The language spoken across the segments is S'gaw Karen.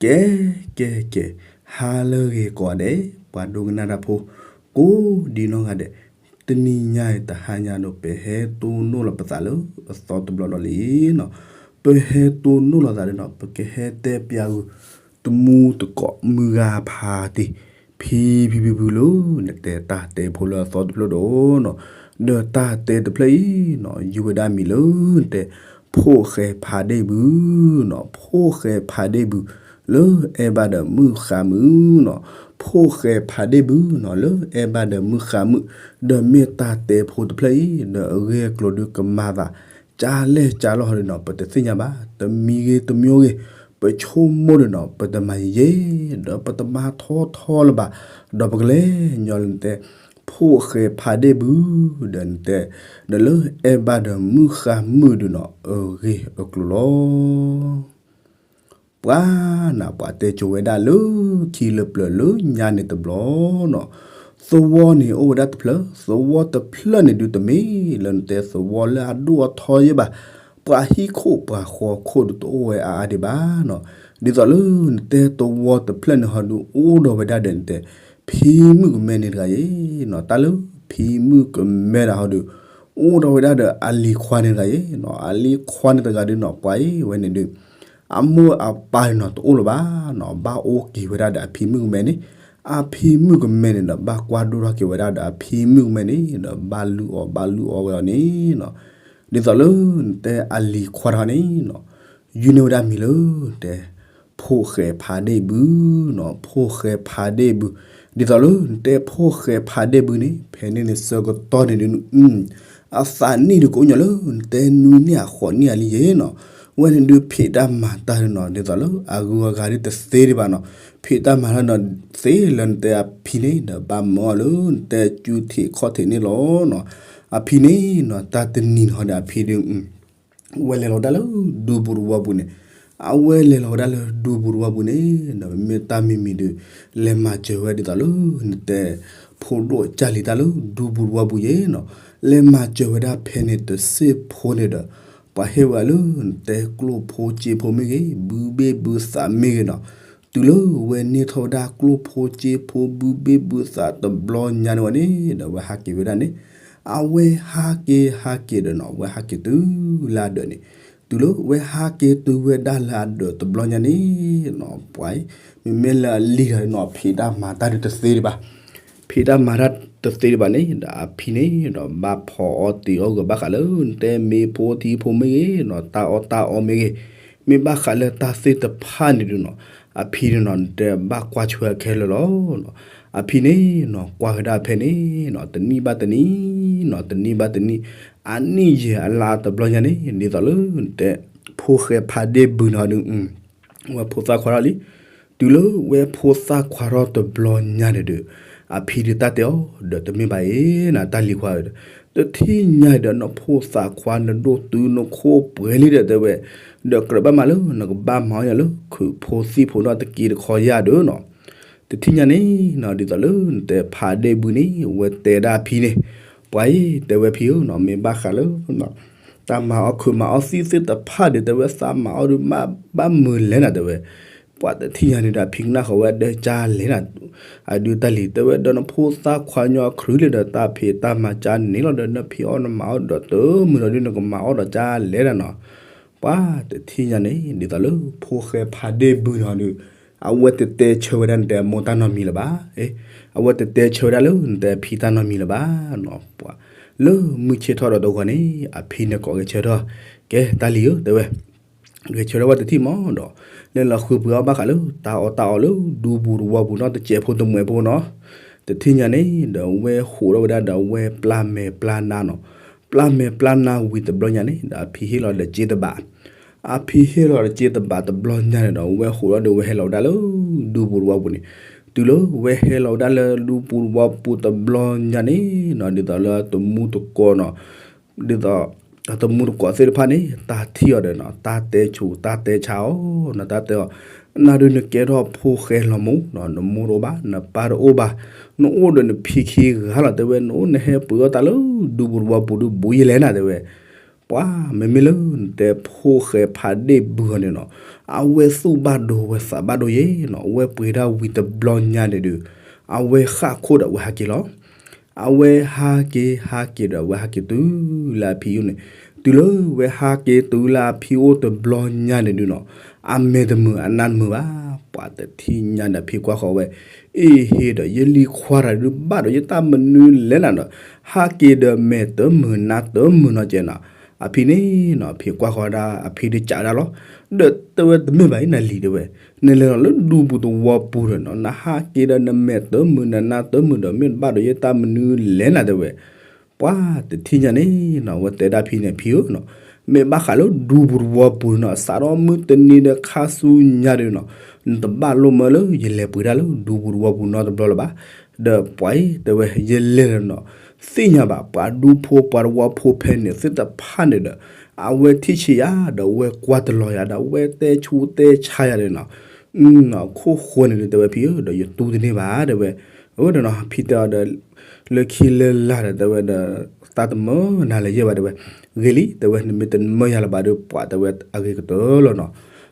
ကဲ ကဲ ကဲ, ဟါလၢအဂ့ၤကိးဂၤဒဲး ပှၤဒိကနၣ်တၢ်ဖိ ကိးဒံနီၢ်ဂၤဒဲး, တနံၤညါအံၤတဟါညါဒီး ပဟဲတိၢ်နီၣ်လီၤပသးလၢအသီတဘျီဒီးလံနီၤ, ပဟဲတိၢ်နီၣ်လီၤသးဒီးနီၤ ပကဟဲတဲပျးဂုာ် တမူတကိးမုၢ်ဂၤဖးတံၢ် ဖံဖံဖုဖုလၢ နတဲတၢ်တဲဖိလၢအသီတဖျၢၣ်ဒီးနီၤ, ဒီးတၢ်တဲတဖျၢၣ်အံၤနီၤ ယုၢ်ဝဲဒၣ်မံၤလၢ နတဲ ဖိၣ်ဃဲဖးဒ့ၣ်ဘုနီၤ, ဖိၣ်ဃဲဖးဒ့ၣ်ဘု လၢအဲၣ်ဘၣ်ဒီးမုၣ်ဃါမုၣ်နီၤ, ဖိၣ်ဃဲဖးဒ့ၣ်ဘုနီၤ လၢအဲၣ်ဘၣ်ဒီးမုၣ်ဃါမုၣ်, ဒီးမ့ၢ်တၢ်တဲဖိတဖျၢၣ်အံၤ ဒီးအဂ့ၢ်အကျိၤဒုးကမၤသး ကၢ်လဲၢ်ကၢ်လီၤဟီဒီးနီၤ ပတသ့ၣ်ညါဘၣ်, တမံၤဂ့ၤတမံၤဂ့ၤ, ပဆိကမိၣ်ဒီးနီၤ ပတမၤယဲၢ်, ဒီးပတမၤထီထီလၢၤဘၣ်, ဒီးပကလဲၤညီနတဲ ဖိၣ်ဃဲဖးဒ့ၣ်ဘု ဒီးနတဲ ဒီးလၢအဲၣ်ဘၣ်ဒီးမုၣ်ဃါမုၣ်ဒီးနီၤ အဂ့ၢ်အကျိၤလီၤ. ပှၤနၤ ပှၤတဲကိၤဝဲဒၣ်လၢခံလၢပျၢၤလၢညါန့ၣ်တဘျီနီၤ, သဝီန့ၣ်အိၣ်ဝဲဒၣ်တဖျၢၣ်, သဝီတဖျၢၣ်န့ၣ်ဒုးတမ့ၢ်လၢနတဲသဝီလၢအဒိၣ်အထီယဲၢ်ဘၣ်, ပှၤဟံၣ်ခိၣ်ပှၤဃီခိၣ်ဒုးတအိၣ်ဝဲအါအါဒံးဘၣ်နီၤ, ဒ်သိးလၢနတဲသဝီတဖျၢၣ်န့ၣ်ဟီဒုးအိၣ်ဒီးဝဲဒၣ်ဒီးနတဲ ဖံမုၣ်ကမဲန့ၣ်တဂၤယဲၢ်နီၤ, တၢ်လၢဖံမုၣ်ကမဲတဂၤဟီဒုး အိၣ်ဒီးဝဲဒၣ်ဒီးအလံၤခွါန့ၣ်တဂၤယဲၢ်နီၤ, အလံၤခွါန့ၣ်တဂၤဒုးနီၤ ပှၤအံၤဝဲန့ၣ်ဒုး အမိၢ်အပၢ်န့ၣ်နီၤ တအိၣ်လၢၤဘၣ်နီၤ, ဘၣ်အိၣ်က့ၤဝဲဒၣ်ဒီးအဖံမုၣ်ကမဲန့ၣ်, အဖံမုၣ်ကမဲန့ၣ်ဒီး ဘၣ်ကွၢ်ဒိၣ်ထီၣ်က့ၤဝဲဒၣ်ဒီးအဖံမုၣ်ကမဲန့ၣ်ဒီး ဘၣ်လုၢ်အီၣ်ဘၣ်လုၢ်အီဝဲအီၤန့ၣ်နီၤ, ဒ်သိးလၢနတဲအလံၤခွါတဂၤန့ၣ်နီၤ ယုၢ်န့ၢ်ဝဲဒၣ်မံၤလၢ တဲ ဖိၣ်ဃဲဖးဒ့ၣ်ဘုနီၤ, ဖိၣ်ဃဲဖးဒ့ၣ်ဘု, ဒ်သိးလၢနတဲဖိၣ်ဃဲဖးဒ့ၣ်ဘုန့ၣ် ဖဲန့ၣ်န့ၣ်ဆၢကတီၢ်န့ၣ်ဒုး အသးနံၣ်ဒုးကအိၣ်ညီလၢ နတဲနွံနံၣ်အဃိးနံၣ်အလံယဲၢ်နီၤ, ဝဲန့ၣ်ဒုးဖံးတၢ်မၤတၢ်ဒုးနီၤ ဒ်သိးလၢအဂုၤအဂၤဒုးတသ့ဒံးဘၣ်နီၤ, ဖံးတၢ်မၤတၢ်နီၤ သ့လၢနတဲအဖံန့ၣ်ဒီး ဘၣ်မၢအီၤလၢနတဲကၠူထံးခီၣ်ထံးန့ၣ်လီၤနီၤ, အဖံန့ၣ်နီၤ တၢ်တနံၤနီၤဒီးအဖံဒုး ဝဲလဲၤလီၤဝဲဒၣ်လၢဒူပူၤတဝီပူၤန့ၣ်, အဝဲလဲၤလီၤဝဲဒၣ်လၢဒူပူၤတဝီပူၤန့ၣ် ဒီးမ့ၢ်တၢ်မံၤမံၤဒုး လဲၤမၤစၢၤဝဲဒ်သိးလၢ နတဲ ဖိဒိၣ်ကၢ်လံၤတၢ်လၢဒူပူၤတဝီပူၤယဲၢ်နီၤ, လဲၤမၤစၢၤဝဲဒၣ်ဖဲန့ၣ်တစ့ၢ်ဖိန့ၣ်ဒီး ပှၤဟ့ၣ်ဝဲလၢ နတဲကျိၣ်ဖိစ့ဖိမ့ၢ်ဂ့ၤ ဘုဘ့ၣ်ဘုသးမ့ၢ်ဂ့ၤနီၤ, တုၤလၢဝဲန့ၢ်ထီၣ်ဝဲဒၣ်ကျိၣ်ဖိစ့ဖိဘုဘ့ၣ်ဘုသးတဘျီညါန့ၣ်ဝဲန့ၣ် ဒီးဝဲဟးက့ၤဝဲဒၣ်န့ၣ်, အဝဲဟးက့ၤဟးက့ၤဒီးနီၤ ဝဲဟးက့ၤတုၤလၢအဒၢးန့ၣ်, တုၤလၢဝဲဟးက့ၤတုၤဝဲဒၣ်လၢအဒၢးတဘျီညါန့ၣ်နီၤ ပှၤအံၤ မ့မ့ၢ်လၢအလံၤတဂၤန့ၣ်နီၤ ဖံးတၢ်မၤတၢ်ဒုးတသ့ဒံးဘၣ်, ဖံးတၢ်မၤတၢ်တသ့ဒံးဘၣ်န့ၣ် ဒီးအဖံန့ၣ်ဒီးဘၣ်ဖီအီၣ်တ့ၤအီၣ်ဂၢၢ်ဘၣ်ဃးလၢ နတဲမ့ၤဖိထံဖိမ့ၢ်ဂ့ၤနီၤ တၢ်အီၣ်တၢ်အီမ့ၢ်ဂ့ၤ, မ့ၢ်ဘၣ်ဃးလၢတၢ်သ့ၣ်တဖၣ်န့ၣ်ဒုးနီၤ အဖံန့ၣ်နီၤ နတဲဘၣ်ကွၢ်ဆၢခဲလၢာ်လီၤ. အဖံန့ၣ်နီၤ ကွၢ်ဝဲဒၣ်ဖဲန့ၣ်နီၤ တနံၣ်ဘၣ်တနံၣ်နီၤ တနံၣ်ဘၣ်တနံၣ် အနံၣ်ယဲၢ်အလါတဘျီညါန့ၣ် ဒ်သိးလၢနတဲ ဖိၣ်ဃဲဖးဒ့ၣ်ဘုနီၤဒုး ဝဲဖိသၣ်ခွါထီၣ်လံ. တုၤလၢဝဲဖိသၣ်ခွါထီၣ်တဘျီညါန့ၣ်ဒီး အဖံဒုးတၢ်တဲအီၤ ဒီးတမ့ၢ်ဘၣ်အံၤ နတၢ်လံၤခွါဒီး တထံၣ်ညါဒီး နဖိသၣ်ခွါနဒိၣ်တုၤနခိၣ်ပှဲၤလံဒီးတဲဝဲ, ဒီးကြၢးဘၣ်မၤလၢ နကဘၣ်မၤအီၣ်ယၤလၢခုးဖိသံၣ်ဖိနီၤတက့ၢ်တခီယၤဒီးနီၤ တထံၣ်ညါန့ၣ်နီၤ ဒ်သိးလၢနတဲဖးဒ့ၣ်ဘုန့ၣ် ဝဲတဲဒၣ်အဖံန့ၣ်, ပှၤအံၤတဲဝဲဖံဧၢနီၤ မ့ၢ်ဘၣ်ဃးလၢ တၢ်မၤအီၣ်ခုးမၤအီၣ်သံၣ်သ့ၣ်တဖၣ်ဒီး တဲဝဲသးမၤအီၣ်ဒုးမ့ၢ်ဘၣ်မုာ်လဲၣ်နၤတဲဝဲ, ပှၤတထံၣ်ညါန့ၣ်ဒီး အဖံကနၣ်ဃီၤဝဲဒီးကၢ်လဲၣ်နၤ, အဒုးတၢ်လံၤ တဲဝဲဒီးနဖိသၣ်ခွါညီခရံာ်လံဒီး တၢ်ဖံးတၢ်မၤကၢ်န့ၣ်လီၤဒီး နဖံးအီၣ်နမၤအီၣ်ဒီးတမုာ်လီၤဒုး နကမၤအီၣ်ဒီးကၢ်လဲၣ်နၤနီၤ ပှၤတထံၣ်ညါန့ၣ် ဒ်သိးလၢဖိၣ်ဃဲဖးဒ့ၣ်ဘုနီၤဒုး အဝဲတတဲဆၢဝဲဒၣ်နတဲအမိၢ်တၢ်နီတမံၤလၢၤဘၣ်, အဝဲတတဲဆၢဝဲဒၣ်လၢနတဲအဖံတၢ်နီတမံၤလၢၤဘၣ်နီၤ ပှၤလၢမုၢ်ဆ့ၣ်ထီၣ်ဒီးတဂီၤန့ၣ် အဖံန့ၣ်ကိးဂဲၤဆၢထၢၣ်, ကဲတၢ်လံၤဧၢ တဲဝဲ ဂဲၤဆၢထၢၣ်ဝဲတထံၣ်မးဒီး လဲၤလီၤဃုပှ့ၤအီၣ်ဘၣ်ဃးလၢ တၢ်အီၣ်တၢ်အီလၢ ဒူပူၤတဝီပူၤနီၤ တစဲးဖိတမှဲးဖိနီၤ, တထံၣ်ညါန့ၣ် ဒီးဝဲဟးထီၣ်ဝဲဒၣ်ဒီးဝဲပျၢ်မဲာ်ပျၢ်နါနီၤ, ပျၢ်မဲာ်ပျၢ်နါဝံၤတဘျီညါန့ၣ် ဒီးအဖံဟ့ၣ်လီၤဒီးစ့တဘး, အဖံဟ့ၣ်လီၤဒီးစ့တဘးတဘျီညါန့ၣ်ဒီး ဝဲဟးထီၣ်ဒီးဝဲဟဲလီၤဝဲဒၣ်လၢ ဒူပူၤတဝီပူၤန့ၣ်, တုၤလၢဝဲဟဲလီၤဝဲဒၣ်လၢဒူပူၤတဝီပူၤတဘျီညါန့ၣ်နီၤ ဒ်သိးလၢတမူတကိးနီၤ ဒ်သိး တမူတကိးသ့ၣ်တဖၣ်န့ၣ် တၢ်ထံၣ်အီၤဒီးနီၤ တၢ်တဲဆူး တၢ်တဲဆါအီၤနီၤ တၢ်တဲအီၤ, နၤဒုးနကဲထီၣ်ဖိၣ်ဃဲလီၤမူနီၤ နမိၢ်တအိၣ်ဘၣ် နပၢ်တအိၣ်ဘၣ်, နအိၣ်ဒီးနဖံခံဂၤလီၤ တဲဝဲ နအိၣ်နဟဲပှ့ၤအီၣ်တၢ်လၢ ဒူပူၤတဝီပူၤဒုးဘူးယလဲၣ်နၤ တဲဝဲ ပှၤမ့မ့ၢ်လၢနတဲဖိၣ်ဃဲဖးဒ့ၣ်ဘုအီၤန့ၣ်နီၤ အဝဲသူၣ်ဘၣ်ဒိဝဲသးဘၣ်ဒိယဲနီၤ, အဝဲပှ့ၤဒၣ်ဝံၤတဘျီညါန့ၣ်ဒုး အဝဲဃၣ်ခိၣ်ဒီးအဝဲဟးက့ၤလီၤ. အဝဲဟးက့ၤဟးက့ၤဒီး အဝဲဟးက့ၤတုၤလၢအဖံအိၣ်န့ၣ်, တုၤလၢဝဲဟးက့ၤတုၤလၢအဖံအိၣ်တဘျီညါန့ၣ်ဒုးနီၤ, အမဲာ်တမုာ်အနါတမုာ်ဘၣ်. ပှၤတထံၣ်ညါဒီးအဖံကွၢ်ဃီၤဝဲ, အ့ဟ့ဒီး ယလံၤခွါတဂၤဒုးဘၣ်ဒီးယတၢ်မနုၤလဲၣ်နၤဒီး, ဟးက့ၤဒီးမဲာ်တမုာ်နါတမုာ်နီၤကဲနီၤ. အဖံန့ၣ်နီၤ အဖံကွၢ်ဃီၤဒၣ် အဖံဒုးကးဒၣ်လီၤ. ဒီးတဲဝဲတမ့ၢ်ဘၣ်အံၤ နလံၤတဲဝဲ, နလဲၤလီၤလၢဒူပူၤသဝီပူၤဒီးနီၤ, နဟးက့ၤဒီးနမဲာ်တမုာ်နနါတမုာ်ဒီး မ့ၢ်တဘၣ်ဒီးယတၢ်မနုၤလဲၣ်နၤတဲဝဲ. ပှၤတထံၣ်ညါန့ၣ်နီၤ အဝဲတဲဒၣ်ဖံန့ၣ် ဖံဧၢနီၤ, မ့ၢ်ဘၣ်ဃးလၢဒူပူၤသဝီပူၤနီၤ စးထီၣ်မုၢ်တနံၤဒီးခါဆူညါဒုးနီၤ, နတဘၣ်လိၣ်မၢလၢယလဲၤပှ့ၤဒၣ်လၢဒူပူၤသဝီပူၤနီတဘျီလၢၤဘၣ်. ဒီးပှၤအံၤတဲဝဲ ယလဲၤဒီးနီၤ, သ့ၣ်ညါဘၣ် ပှၤဒူဖိပှၤသဝီဖိဖဲန့ၣ်သ့ၣ်တဖၣ်န့ၣ်ဒီး အဝဲထံၣ်ဆံးယၤဒီး အဝဲကွၢ်တလီၤယၤဒီး အဝဲတဲဆူတဲဆါယၤဒီးနီၤ, ခိၣ်ဃိန့ၣ်ဒုးတဲဝဲ ဖံဧၢ ဒီးယတူၢ်တန့ၢ်ဘၣ်တဲဝဲ. အဝဲဒီးနီၤ ဖံတဲအီၤဒီး လၢခံလၢလာ်ဒီးတဲဝဲဒီး တၢ်တမၢနၤလၢၤယဲၢ်ဘၣ်တဲဝဲ, ဂ့ၤလံ တဲဝဲ နမ့ၢ်တမၢယၤလၢၤဘၣ်ဒီး ပှၤတဲဝဲအဂ့ၤကတၢၢ်လီၤနီၤ.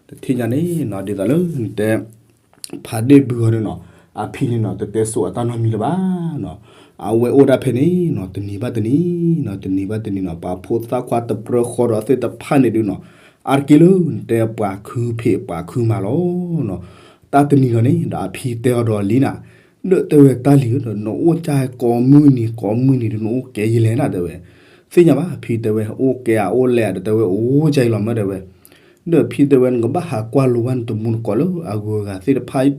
တထံၣ်ညါန့ၣ်နီၤ ဒ်သိးလၢနတဲ ဖးဒ့ၣ်ဘုအီၤန့ၣ်နီၤ, အဖံန့ၣ်နီၤ တတဲစိာ်အတၢ်နီတမံၤလၢၤဘၣ်နီၤ. အဝဲအိၣ်ဒၣ်ဖဲန့ၣ်နီၤ တနံၤဘၣ်တနံၤနီၤ တနံၤဘၣ်တနံၤနီၤ ပှၤဖိသၣ်ခွါတပြၢဃီဒီးသ့ၣ်တဖၣ်န့ၣ်ဒုးနီၤ, အါတက့ၢ်လၢနတဲပှၤခုဖံးပှၤခုမၤလီၤနီၤ. တၢ်တနံၤလီၤန့ၣ်ဒီး အဖံတဲအီၤဒီးလံနၤ, ဒီးတဲဝဲတၢ်လံၤဧၢ နအိၣ်ကၢကိးမုၢ်နံၤကိးမုၢ်နံၤဒုး နအိၣ်ကဲယလဲၣ်နၤတဲဝဲ. သ့ၣ်ညါဘၣ် ဖံတဲဝဲ အိၣ်ကဲဧါအိၣ်လဲၣ်ဧါဒီး တဲဝဲအိၣ်ကၢအံၤလီၤမၢတဲဝဲ. ဒီးဖံတဲဝဲ နကဘၣ်ဟးကွၢ်လိဝဲနတမူတကိးလၢအဂုၤအဂၤသ့ၣ်တဖၣ်,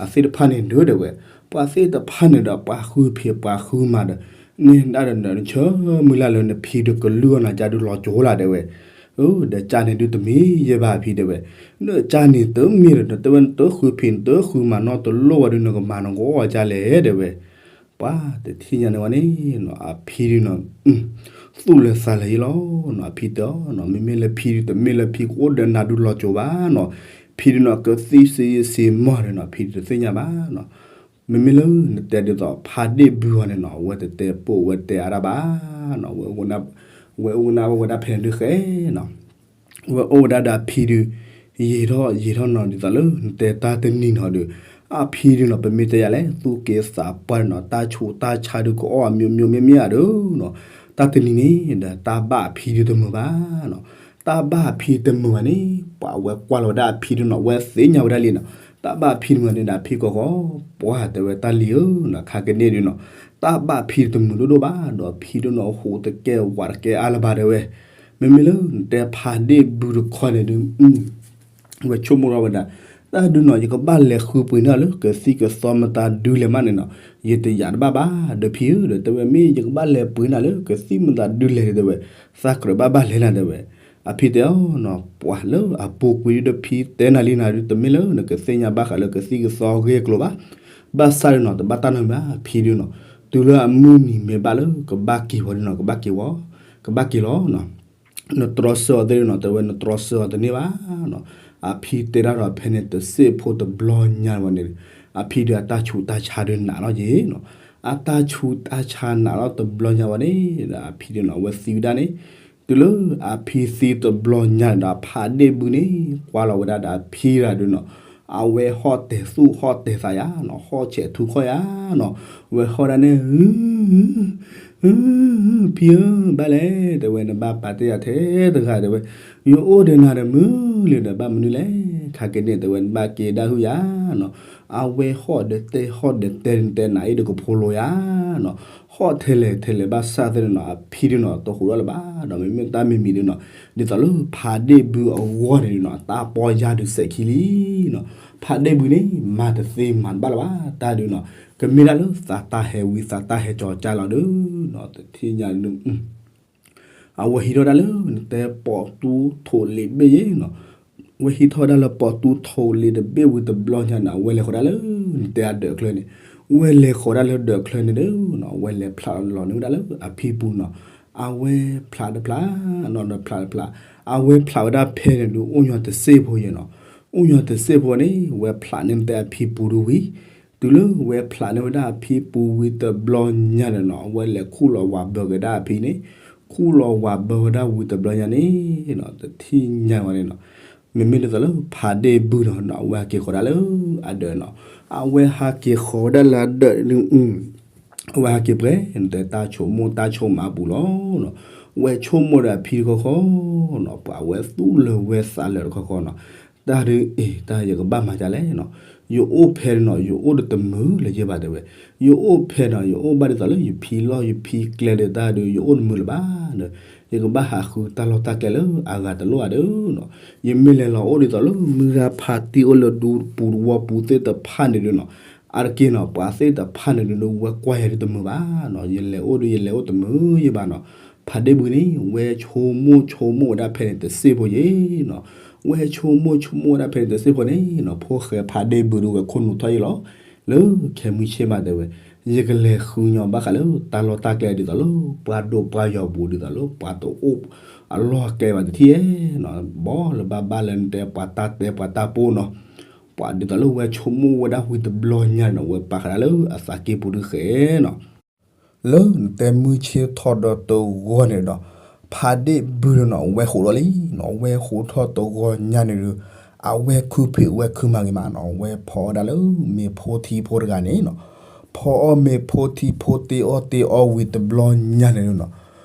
အသ့ၣ်တဖၣ်န့ၣ်ဒုးတဲဝဲ, ပှၤသ့ၣ်တဖၣ်န့ၣ်ဒီး ပှၤဃုဖံးပှၤဃုမၤဒီး န့ၣ်ဒၣ်ဒီးနဆၢမုၢ်လၢ်လၢနဖံဒုးကလုၢ်အီၣ်နၤကၢဒုးလီၤကၠိလၢတဲဝဲ. ဒီးကၢန့ၣ်ဒုးတမ့ၢ်ယဲၢ်ဘၣ်ဖံတဲဝဲ, ဒီးကၢန့ၣ်တမ့ၢ်ဒီး တဲဝဲနတဃုဖံးနတဃုမၤနီတလိၣ်ဝဲဒုး နကမၤနကအီၣ်အကၢလဲၣ်တဲဝဲ. ပှၤတထံၣ်ညါန့ၣ်ဝဲန့ၣ်နီၤ အဖံဒုးနီၤ သူၣ်လၢသးလၢယလီၤနီၤ အဖံတဲအီၤနီၤ မ့မ့ၢ်လၢဖံဒုး တမ့ၢ်လၢဖံကအိၣ်ဒီးနၤဒုးလီၤကၠိဘၣ်နီၤ. ဖံဒုးနီၤ ကသံၣ်စ့စ့မီၢ်ဒီးနီၤ ဖံဒုးတသ့ၣ်ညါဘၣ်နီၤ. မ့မ့ၢ်လၢနတဲဒ်သိး ဖးဒ့ၣ်ဘုအီၤန့ၣ်နီၤ အဝဲတတဲပိာ်ဝဲတဲအါဒၣ်ဘၣ်နီၤ ဝဲအိၣ်နၢ်ဝဲဒၣ်ဖဲန့ၣ်ဒုးဃဲနီၤ ဝဲအိၣ်ဝဲဒၣ်ဒီးအဖံဒုး ယံာ်ထီၣ်ယံာ်ထီၣ်နီၤ ဒ်သိးလၢနတဲတၢ်တနံၤနီၤဒီး အဖံဒုးနီၤ ပမ့ၢ်တဲယၤလဲၣ် သူၣ်က့သးပှၢ်နီၤ တၢ်ဆူးတၢ်ဆါဒုးကအီၣ်အမျိုးမျိုးမ့ၢ်မ့ၢ်ဧါဒီးနီၤ တၢ်တနံၤန့ၣ်ဒီး တၢ်ဘၣ်အဖံဒုးတမုာ်ဘၣ်နီၤ. တၢ်ဘၣ်အဖံတမုာ်ဘၣ်န့ၣ် ပှၤဝဲကွၢ်လီၤဝဲဒၣ်အဖံဒုးနီၤ ဝဲသ့ၣ်ညါဝဲဒၣ်လံနီၤ တၢ်ဘၣ်အဖံတမုာ်န့ၣ်ဒီး အဖံကီၢ်ဃီ ပှၤတဲဝဲတၢ်လံၤဧၢနီၤ ခါကန့ၣ်ဒုးနီၤ တၢ်ဘၣ်ဖံတမုာ်ဒိၣ်ဒိၣ်ဘၣ်ဒီး ဖံဒုးနီၤ ဟူးတကဲဝးတကဲအါလၢၤဘၣ်တဲဝဲ. မ့မ့ၢ်လၢနတဲဖးဒ့ၣ်ဘုတခီန့ၣ်ဒုး ဝဲဆိကမိၣ်ထီၣ်ဝဲဒၣ် တၢ်ဒုးနီၤ ယကဘၣ်လဲၤဃုပှ့ၤန့ၢ်လၢကသံၣ်ကသီမတၤဒုလဲၣ်မးန့ၣ်နီၤ ယတယာ်တဘၣ်ဘၣ် ဒီးဖံဧၢ ဒီးတဲဝဲ မ့ၢ်ယကဘၣ်လဲၤပှ့ၤန့ၢ်လၢကသံၣ်မတၤဒုလဲၣ်တဲဝဲ သးကြၢးဘၣ်ဘၣ်လဲၣ်နၤတဲဝဲ. အဖံတဲအီၤနီၤ ပှၤလၢအပူၤကွံာ်ဒုးဒီးဖံတဲနၤလံနၤဒုး တမ့ၢ်လၢနကသ့ၣ်ညါဘၣ်ဃးလၢကသံၣ်ကသီဂ့ၢ်ကျိၤဘၣ်. ဘၣ်ဆၣ်ဒုးနီၤ တဘၣ်တၢ်နီတမံၤဘၣ် ဖံဒုးနီၤ တုၤလၢအမုၢ်နံၤမ့ၢ်ဘၣ်လၢကဘၣ်က့ၤဝဲဒုးနီၤ ကဘၣ်က့ၤဝဲ ကဘၣ်က့ၤလီၤနီၤ နတြီဆၢအီၤသ့ၣ်နီၤ တဲဝဲနတြီဆၢအီၤတန့ၢ်ဘၣ်နီၤ. အဖံတဲတၢ်ဒီးဖဲန့ၣ်တစ့ၢ်ဖိတဘျီညါဝဲန့ၣ် အဖံဒုးအတၢ်ဆူးတၢ်ဆါဒုးနးလီၤယ့ၤနီၤ. အတၢ်ဆူးတၢ်ဆါနးလီၤတဘျီညါဝဲန့ၣ်ဒီး အဖံဒုးနီၤ အဝဲသံဝဲဒၣ်န့ၣ် တုၤလၢအဖံသံတဘျီညါန့ၣ်ဒီး ဖးဒ့ၣ်ဘုန့ၣ် ကွၢ်လီၤဝဲဒၣ်ဒီးအဖံဒၣ်ဒုးနီၤ အဝဲဟီၣ်တဲာ်သူၣ်ဟီၣ်တဲာ်သးယၤနီၤ ဟီၣ်ဆဲးထူခီၣ်ယၤနီၤ ဝဲဟီၣ်ဒၣ်န့ၣ် ဖံဧၢ ဘၣ်လဲၣ် တဲဝဲ နဘၣ်ပာ်တ့ၢ်ယၤထဲတဂၤတဲဝဲ ယအိၣ်ဒီးနၤဒီးမုာ်လံဒီး ဘၣ်မနုၤလဲၣ် ခါက့ၤန့ၣ် တဲဝဲ နဘၣ်က့ၤဒၣ်ဟုၣ်ယၤနီၤ အဝဲဟီၣ်ဒီးတဲဟီၣ်ဒီးတဲတဲနၤအံၤဒီးကဖိလိၤယၤနီၤ ဟီၣ်ထဲလဲၣ်ထဲလဲၣ်ဘၣ်ဆၣ်သ့ၣ်န့ၣ်နီၤ အဖံဒုးနီၤ တဟူးထီၣ်လၢၤဘၣ်ဒီး မ့မ့ၢ်တၢ်မံၤမံၤဒုးနီၤ ဒ်သိးလၢဖးဒ့ၣ်ဘုအဂီၢ်န့ၣ်ဒုးနီၤ တၢ်ပီယါဒုးစဲးခံလံနီၤ ဖးဒ့ၣ်ဘုန့ၣ် မၤတသ့မၤတဘၣ်လၢၤဘၣ် တၢ်ဒုးနီၤ ကမ့ၢ်ဒၣ်လၢသးတၢ်ဟဲဝံသးတၢ်ဟဲကၠီၤကၢ်လီၤဒုးနီၤ တထံၣ်ညါဒုး အဝဲဟံးထီၣ်ဝဲဒၣ်လၢနတဲပိာ်တူၢ်ထိးလ့ၤတဘ့ၣ်ယ့ၣ်နီၤ ဝဲဟံးထီၣ်ဝဲဒၣ်လၢပိာ်တူၢ်ထိးလ့ၤတဘ့ၣ်ဝံၤတဘျီညါန့ၣ် အဝဲလဲၤဃီၤဒၣ်လၢ နတဲအဒၢးချၢန့ၣ် ဝဲလဲၤဃီၤဒၣ်လၢဒၢးချၢန့ၣ်ဒုးနီၤ အဝဲလဲၤဖျးလီၤန့ၢ်ဝဲဒၣ်လၢအဖံပူၤနီၤ အဝဲဖျးတဖျးနီၤ ဒီးဖျးတဖျး အဝဲဖျးဝဲဒၣ်ဖဲန့ၣ်ဒုး အိၣ်ညီတစ့ၢ်ဖိယ့ၣ်နီၤ အိၣ်ညီတစ့ၢ်ဖိန့ၣ် ဝဲဖျးန့ၢ်နတဲအဖံပူၤဒုးဝံၤ တုၤလၢဝဲဖျးန့ၢ်ဝဲဒၣ်အဖံပူၤဝံၤတဘျီညါန့ၣ်နီၤ အဝဲလဲၤခူၣ်လီၤဝးဘၢက့ၤဒၣ်အဖံန့ၣ် ခူၣ်လီၤဝးဘၢဝဲဒၣ်ဝံၤတဘျီညါန့ၣ်နီၤ တထံၣ်ညါဝဲန့ၣ်နီၤ မ့မ့ၢ်ဒ်သိးလၢဖးဒ့ၣ်ဘုၣ်နီၤ အဝဲဟဲက့ၤဃီၤဒၣ်လၢအဒၢးနီၤ, အဝဲဟဲက့ၤဃီၤဝဲဒၣ်လၢအဒၢးန့ၣ် အဝဲဟဲက့ၤပှဲၤ နတဲတၢ်ဆိကမိၣ်တၢ်ဆိကမးအပူၤလီၤနီၤ, ဝဲဆိကမိၣ်ဒီးအဖံတခီဃီနီၤ, ပှၤဝဲသူၣ်လၢၤဝဲသးလၢာ်တခီဃီနီၤ, တၢ်ဒုးအ့ၣ် တၢ်ယကဘၣ်မၤဒ်လဲၣ်နီၤ, ယအိၣ်ဖဲန့ၣ်နီၤ ယအိၣ်ဒီးတမုာ်လၢၤယဲဘၣ်တဲဝဲ, ယအိၣ်ဖဲနီၤ ယအိၣ်ဘၣ်ဒ်သိးလၢယဖံလီၢ်ယဖံကျဲဒီးတၢ်ဒုး ယအိၣ်တမုာ်လၢၤဘၣ်ဒီး ယကဘၣ်ဟးဃုတၢ်လီၢ်တၢ်ကျဲလၢအဂၤတလိၣ်ဧါဒီးနီၤ, ယမ့ၢ်လဲၤလီၤအိၣ်ဒ်သိးလၢမုၢ်ဂၤဖးတံၢ်အိၣ်လၢဒူပူၤတဝီပူၤသ့ၣ်တဖၣ်န့ၣ်ဒုးနီၤ, အါတက့ၢ်နီၤ ပှၤသ့ၣ်တဖၣ်န့ၣ်ဒုး ဝဲကွၢ်ယၤဒုးတမုာ်ဘၣ်နီၤ, ယလဲၤအိၣ်ဒုးယလဲၤအိၣ်တမုာ်ယဲဘၣ်နီၤ, ဖးဒ့ၣ်ဘုၣ်န့ၣ် ဝဲဆိကမိၣ်ဆိကမိၣ်ဝဲဒၣ်ဖဲန့ၣ်တစ့ၢ်ဖိယဲနီၤ, ဝဲဆိကမိၣ်ဆိကမိၣ်ဝဲဒၣ်ဖဲန့ၣ်တစ့ၢ်ဖိန့ၣ်နီၤ ဖိၣ်ဃဲဖးဒ့ၣ်ဘုၣ်ဒုးဝဲခိၣ်နူာ်ထီၣ်ယဲလီၤ, လၢခဲမုၢ်ဆ့ၣ်မးတဲဝဲ, ယကလဲၤဃုညီဘၣ်ဃးလၢတၢ်လီၢ်တၢ်ကျဲဒ်သိးလၢ ပှၤဒိၣ်ပှၤယီၤပူၤဒ်သိးလၢ ပှၤတအိၣ်အလီၢ်ကျဲဘၣ်တထံၣ်ဧါနီၤ, ဘီလၢဘၣ်ဘၣ်လၢနတဲပှၤတၢ်တဲပှၤတၢ်ပိၢ်နီၤ, ပှၤဒ်သိးလၢဝဲဆိကမိၣ်ဝဲဒၣ်ဝံၤတဘျီညါန့ၣ်နီၤ ဝဲပာ်ဃာ်ဒၣ်လၢအသးကံၢ်ပူၤဒုးဃဲနီၤ လၢနတဲမုၢ်ဆ့ၣ်ထီၣ်ဒီးတဂီၤန့ၣ်ဒီး ဖးဒ့ၣ်ဘုၣ်န့ၣ်နီၤ ဝဲဃိးဒီးလံနီၤ, ဝဲဃိးထီၣ်တဂီၤညါန့ၣ်ဒီး အဝဲခုဖံးဝဲခုမၤဂ့ၤမးနီၤ, ဝဲဖီအီၣ်ဒၣ်လၢမ့ၤဖိထံဖိတဂၤန့ၣ်နီၤ, ဖီအီၣ်မ့ၤဖိထံဖိတ့အီၣ်တ့အီဝံၤတဘျီညါန့ၣ်နီၤ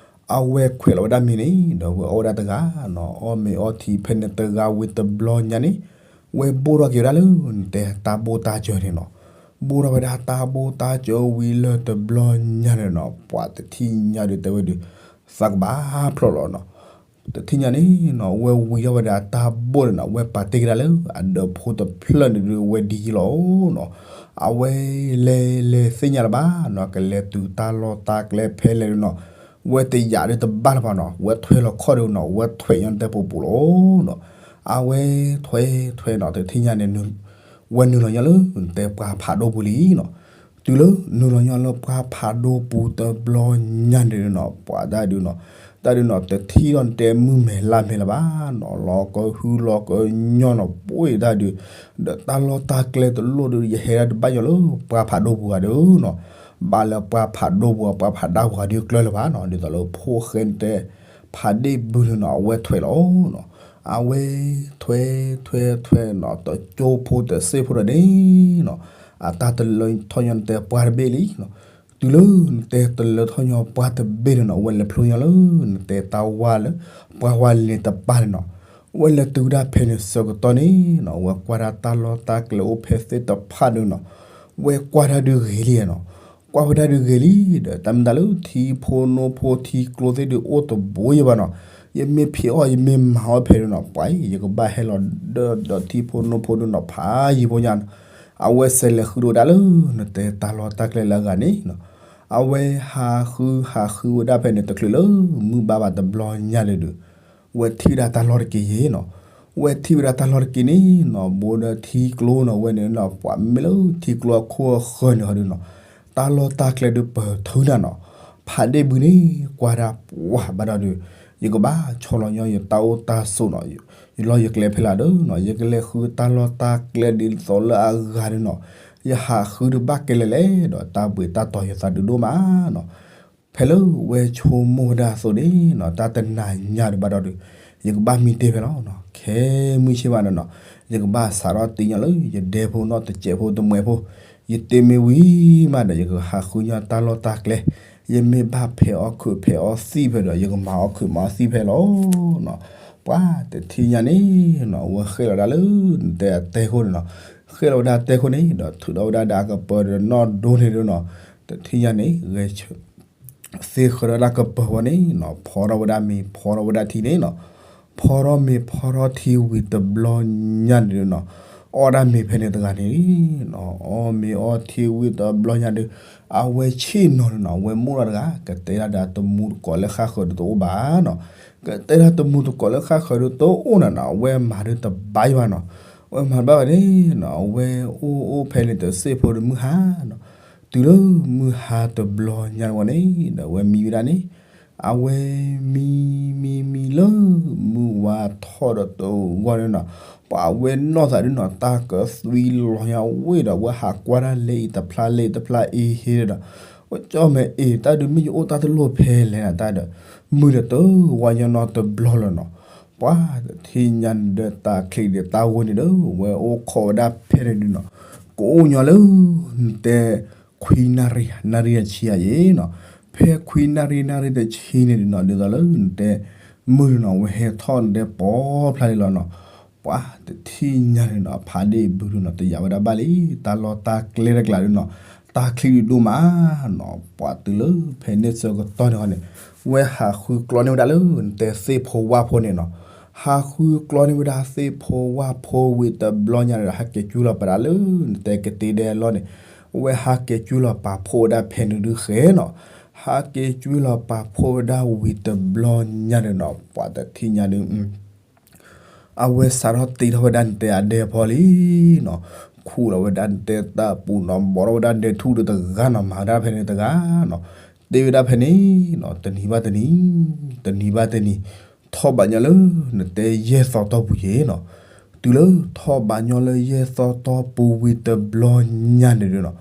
အဝဲခွဲးလီၤဝဲဒၣ်မ့ၤန့ၣ် ဒီးဝဲအီၣ်ဝဲဒၣ်တဂၤနီၤ, အီၣ်မ့ၤအီထံဖဲန့ၣ်တဂၤဝံၤတဘျီညါန့ၣ် ဝဲဘိၣ်ထီၣ်က့ၤဝဲဒၣ်လၢနတဲတၢ်ဘိၣ်တၢ်စၢၤန့ၣ်နီၤ, ဘိၣ်ထီၣ်ဝဲဒၣ်တၢ်ဘိၣ်တၢ်စၢၤဝံၤလၢတဘျီညါန့ၣ်နီၤ ပှၤတထံၣ်ညါဒုးတဲဝဲဒုး သးကဘၣ်ဖျိးလီၤနီၤ, တထံၣ်ညါန့ၣ်နီၤ ဝဲဝံၤထီၣ်ဝဲဒၣ်တၢ်ဘိၣ်န့ၣ်နီၤ ဝဲပာ်တ့ၢ်ကဒါလၢအဒၢးဖိတဖျၢၣ်န့ၣ်ဒုးဝဲဒ်ယံလီၤနီၤ, အဝဲလဲၤလဲၤသ့ၣ်ညါလၢၤဘၣ်နီၤ ကလဲၤတုၤတၢ်လီၢ်တၢ်ကျဲဖဲလဲၣ်ဒုးနီၤ ဝဲတယာ်ဒုးတဘၣ်လၢၤဘၣ်နီၤ, ဝဲထွဲလီၤခီၣ်ဒုးနီၤ ဝဲထွဲညီနတဲပူၤပူၤလီၤနီၤ, အဝဲထွဲထွဲနီၤ တထံၣ်ညါန့ၣ် ဝဲနုာ်လီၤညီလၢနတဲပှၢ်ဖးဒိၣ်ပူၤလံနီၤ, တုၤလၢနုာ်လီၤညီလၢပှၢ်ဖးဒိၣ်ပူၤတဘျီညါန့ၣ်နီၤ ပှၤတၢ်ဒုးနီၤ တၢ်ဒုးနီၤ တထံၣ်ဒီးနတဲမုၢ်မဲာ်လါမဲာ်လၢၤဘၣ်နီၤ, လီၤကဟုလီၤကညီနီၤ ပှ့ၤတၢ်ဒုး ဒီးတၢ်လီၢ်တၢ်ကျဲတလိၣ်ဒုး ယဟဲဒၣ်တဘၣ်ညီလၢပှၢ်ဖးဒိၣ်ပူၤဂၤဒုးနီၤ, ဘၣ်လၢပှၢ်ဖးဒိၣ်ပူၤ ပှၢ်ဖးဒၣ်ပူၤဂၤဒုးကျၢၤလၢၤဘၣ်နီၤ, ဒ်သိးလၢဖိၣ်ဃဲနတဲ ဖးဒ့ၣ်ဘုၣ်န့ၣ်နီၤ အဝဲထွဲလီၤနီၤ, အဝဲထွဲထွဲထွဲနီၤ တကၠိဖိတစ့ၢ်ဖိဒီးန့ၣ်နီၤ အတၢ်တလၢထီၣ်ညီနတဲပှၢ်တဘ့ၣ်လံနီၤ, တုၤလၢနတဲတလၢထီၣ်ညီပှၢ်တဘ့ၣ်န့ၣ်နီၤ အဝဲလဲၤဖျိညီလၢနတဲတၢ်ဝါလၢ ပှၢ်ဝါလ့ၤန့ၣ်တပၤန့ၣ်နီၤ, အဝဲလဲၤတုၤဝဲဒၣ်ဖဲန့ၣ်ဆၢကတီၢ်န့ၣ်နီၤ အဝဲကွၢ်ဒၣ်တၢ်လီၢ်တၢ်ကျဲအိၣ်ဖဲသ့ၣ်တဖၣ်န့ၣ်နီၤ, ဝဲကွၢ်တၢ်ဒုးဂ့ၤလံနီၤ, ကွၢ်ဝဲဒၣ်ဒုးဂ့ၤလံ ဒီးတၢ်မ့ၢ်တၢ်လၢထံဖိနိဖိထံကျိသ့ၣ်ဒုးအိၣ်တဘိယဲၢ်ဘၣ်နီၤ, ယမ့ၢ်ဖံးအီၣ်ယမ့ၢ်မၤအီၣ်ဖဲန့ၣ်နီၤ ပှၤအံၤ ယကဘၣ်ဟဲလီၤဒီးဒီးထံဖိနိဖိဒုးနီၤ ဖးယံာ်ဖိညါနီၤ, အဝဲစဲးလဲၤဃုဒိးဝဲဒၣ်လၢနတဲတၢ်လီၢ်တၢ်ကျဲလၢအဂၤန့ၣ်နီၤ, အဝဲဟးဃုဟးဃုဝဲဒၣ်ဖဲန့ၣ် တချုးလၢမုၢ်ဘၣ်ဘၣ်တဘျီညါန့ၣ်ဒုး ဝဲထံၣ်ဝဲဒၣ်တၢ်လီၢ်တက့ၢ်ယဲၢ်နီၤ, ဝဲထံၣ်ဝဲဒၣ်တၢ်လီၢ်တက့ၢ်န့ၣ်နီၤ ဘိဒီးထံကျိနီၤ ဝဲန့ၣ်နီၤ ပှၤမ့ၢ်လၢထံကျိအခိၣ်အဃၢၤန့ၣ်ဟီဒုးနီၤ, တၢ်လီၢ်တၢ်ကျဲဒုးပၢၢ်ထုနၤနီၤ, ဖးဒ့ၣ်ဘုၣ်န့ၣ် ကွၢ်ဒၣ်ပှၢ်ဘၣ်ဒီးဒုး ယကဘၣ်ဆီလီၤညီယတၢ်အိၣ်တၢ်ဆိးနီၤ, ယလီၢ်ယကျဲဖဲလဲၣ်ဒီးနီၤ ယကလဲၤဃုတၢ်လီၢ်တၢ်ကျဲဒ်သိးလၢအဂၤဒုးနီၤ, ယဟးဃုဒုးဘၣ်ကဲလဲၣ်လဲၣ်ဒီး တၢ်ဘှံးတၢ်တီၤယသးဒုးဒိၣ်မးနီၤ ဖဲလၢဝဲဆိကမိၣ်ဝဲဒၣ်အသိးန့ၣ်နီၤ တၢ်တနၤညါဒံးဘၣ်ဒီးဒုး ယကဘၣ်မံတ့ၢ်ဖဲလီၤနီၤ. ခဲမုၢ်ဆ့ၣ်မးန့ၣ်နီၤ ယကဘၣ်စးထီၣ်တ့ၢ်ညီလၢယဒဲဖိနီၢ်တစဲးဖိတမှဲးဖိ, ယတ့မ့ၢ်ဝံၤမးဒီး ယကဟးဃုညီတၢ်လီၢ်တၢ်ကျဲ, ယမ့ၢ်ဘၣ်ဖဲးအီၣ်ခုးဖဲးအီသံၣ်ဖဲဒီး ယကမၤအီၣ်ခုးမၤအီသံၣ်ဖဲလီၤနီၤ. ပှၤတထံၣ်ညါန့ၣ်နီၤ အဝဲဃ့ၢ်လီၤဝဲဒၣ်လၢနတဲအတဲခိၣ်န့ၣ်နီၤ, ဃ့ၢ်လီၤဝဲဒၣ်တဲခိၣ်န့ၣ်ဒီး ထုးထီၣ်ဝဲဒၣ်ဒီးအကပၢၤဒီးနီၢ်ဒိန့ၣ်ဒုးနီၤ, တထံၣ်ညါန့ၣ် ဂဲၤဆၢ သ့ဃၢၤထီၣ်ဒၣ်ကပၢၤဝဲန့ၣ်နီၤ, ဖီထီၣ်ဝဲဒၣ်မ့ၤ ဖီထီၣ်ဝဲဒၣ်ထံန့ၣ်နီၤ, ဖီထီၣ်မ့ၤဖီထီၣ်ထံဝံၤတဘျီညါန့ၣ်နီၤ, အီၣ်ဒၣ်မ့ၤဖဲန့ၣ်တဂၤန့ၣ်နီၤ, အီၣ်မ့ၤအီထံဝံၤတဘျီညါဒီး အဝဲဆ့ၣ်နီၤန့ၣ်နီၤ, အဝဲမိၢ်ဒီးတဂၤ ကတဲဒၣ်ဒီးတမူတကိးလၢဃၣ်ဃၢၤဒီးတအိၣ်ဘၣ်နီၤ, ကတဲဒၣ်တမူတကိးလၢဃၣ်ဃၢၤဒီးတအိၣ်န့ၣ်နီၤ, အဝဲမၤဒုးတဘၣ်ယံၤဘၣ်နီၤ, အဝဲမၤတဘၣ်ဘၣ်န့ၣ်နီၤ, အဝဲအိၣ်အိၣ်ဖဲန့ၣ်တစ့ၢ်ဖိဒီးမုၢ်ဟါနီၤ တုၤလၢမုၢ်ဟါတဘျီညါဝဲန့ၣ်ဒီး အဝဲမံဝဲဒၣ်န့ၣ်, အဝဲမံမံမံလၢမုၢ်ဝါထီၣ်ဒီးတဂီၢ်န့ၣ်နီၤ, ပှၤအဝဲနီၢ်သးဒုးနီၤ တၢ်ကသွံလီၤညါဝ့ၢ်ဒီး အဝဲဟးကွၢ်ဒၣ်လၢအံၤတဖျါလၢအံၤတဖျါအံၤဟ့ဒီး, ဝဲကၠီမဲာ်အ့ၣ် တၢ်ဒုးမ့ၢ်ယအိၣ်တၢ်တလိၣ်ဖဲလဲၣ်နၤတၢ်ဒီး, မုၢ်ဒီးတဝါညီနီတဘျီလၢၤနီၤ, ပှၤတထံၣ်ညါန့ၣ်ဒီးတၢ်ချံးဒီးတၢ်ဂီၤန့ၣ်ဒီး ဝဲအိၣ်ခိးဝဲဒၣ်ဖဲန့ၣ်ဒုးနီၤ, ကအိၣ်ညီလၢ နတဲ ခွံနၣ်ရံၣ် နၣ်ရံၣ်တဆံယၤယဲနီၤ, ဖဲခွံနၣ်ရံၣ် နၣ်ရံၣ်တဆံန့ၣ်ဒုးနီၤ ဒ်သိးလၢနတဲ မုၢ်ဒုးနီၤ ဝဲဟဲထီၣ်နတဲပိာ်ဖျါလံလီၤနီၤ, ပှၤတထံၣ်ညါန့ၣ်နီၤ ဖးဒ့ၣ်ဘုဒုးနီၤ တယာ်ဝဲဒၣ်ဘၣ်လံ, တၢ်လီၢ်တၢ်ကျဲတကျါဒုးနီၤ, တၢ်ချံးဒုးဒိၣ်မးနီၤ, ပှၤတုၤလၢဖဲန့ၣ်ဆၢကတီၢ်န့ၣ်ဃီန့ၣ် ဝဲဟးဃုကျီန့ၢ်ဝဲဒၣ်လၢ နတဲသ့ၣ်ဖိဝၣ်ဖိန့ၣ်နီၤ, ဟးဃုကျီန့ၢ်ဝဲဒၣ်သ့ၣ်ဖိဝၣ်ဖိဝံၤတဘျီညါန့ၣ်ဒီး ဟးက့ၤကွံာ်လီၤပာ်ဒၣ်လၢ နတဲကတ့ဒဲအလီၢ်န့ၣ်, ဝဲဟးက့ၤကွံာ်လီၤပာ်ဖှိၣ်ဝဲဒၣ်ဖဲန့ၣ်ဒုးဃဲနီၤ, ဟးက့ၤကွံာ်လီၤပာ်ဖှိၣ်ဝဲဒၣ်ဝံၤတဘျီညါန့ၣ်နီၤ ပှၤတထံၣ်ညါဒုး အဝဲစးထီၣ်တ့ထီၣ်ဝဲဒၣ်နတဲအဒဲဖီလံနီၤ, ခူၣ်လီၤဝဲဒၣ်နတဲတၢ်ပူၤနီၤ, ဘီထီၣ်ဝဲဒၣ်ဒဲထူၣ်ဒီးတဂၤနီၤ, မၤဝဲဒၣ်ဖဲန့ၣ်တဂၤနီၤ, တ့ဝဲဒၣ်ဖဲန့ၣ်နီၤ, တနံၤဘၣ်တနံၤ, တနံၤဘၣ်တနံၤ, ထီၣ်ဘးညီလၢ နတဲယဲၢ်သီတီၢ်ပူၤယဲနီၤ, တုၤလၢထီၣ်ဘးညီလၢယဲၢ်သီတီၢ်ပူၤဝံၤတဘျီညါန့ၣ်ဒုးနီၤ,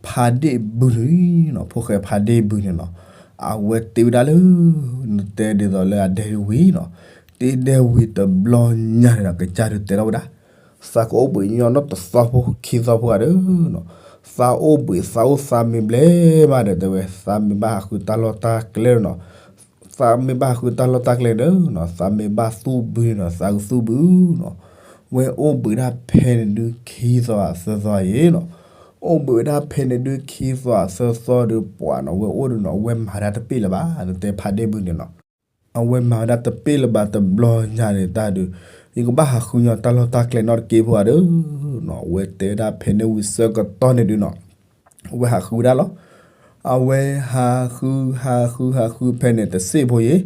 ဖးဒ့ၣ်ဘုန့ၣ်နီၤ, ဖိၣ်ဃဲဖးဒ့ၣ်ဘုန့ၣ်နီၤ, အဝဲတ့ဝဲဒၣ်လၢ နတဲဒ်သိးလၢအဒဲဒုးဝံၤနီၤ, တ့ဒဲဝံၤတဘျီညါန့ၣ်ဒီး ကစၢ်ဒုးတဲထီၣ်ဝဲဒၣ် သးကအိၣ်ဘှံးညီနီၢ်တသီဖိခံသီဖိဂၤဒီးနီၤ, သးအိၣ်ဘှံးသးအိၣ်သးမ့ၢ်ဘျဲၣ်ဘၣ်ဒီးတဲဝဲ, သးမ့ၢ်ဘၣ်ဟးဃုတၢ်လီၢ်တၢ်ကျဲဒီးနီၤ, သးမ့ၢ်ဘၣ်ဟးဃုတၢ်လီၢ်တၢ်ကျဲဒီးနီၤ, သးမ့ၢ်ဘၣ်သူၣ်ဘုန့ၣ်ဒီး သးကသူၣ်ဘုနီၤ, ဝဲအိၣ်ဘှံးဒၣ်ဖဲန့ၣ်ဒုးခံသီသၢသီယဲနီၤ, အိၣ်ဘှံးဝဲဒၣ်ဖဲန့ၣ်ဒုးခံသီသၢသီဒီးပှၤနီၤ, ဝဲအိၣ်ဒီးနီၤ, အဝဲမၤဒၣ်တပ့ၢ်လၢၤဘၣ် နတဲဖးဒ့ၣ်ဘုန့ၣ်နီၤ အဝဲမၤဝဲဒၣ်တပ့ၢ်လၢၤဘၣ်တဘျီညါန့ၣ်တၢ်ဒုး, ယကဘၣ်ဟးဃုညီတၢ်လီၢ်တၢ်ကျဲနီတက့ၢ်ဖိဂၤဒီးနီၤ, အဝဲတဲဝဲဒၣ်ဖဲန့ၣ်ဝံၤဆၢကတီၢ်န့ၣ်ဒုးနီၤ, အဝဲဟးဃုဝဲဒၣ်လီၤ. အဝဲဟးဃု ဟးဃု ဟးဃုဖဲန့ၣ်တစ့ၢ်ဖိယဲ,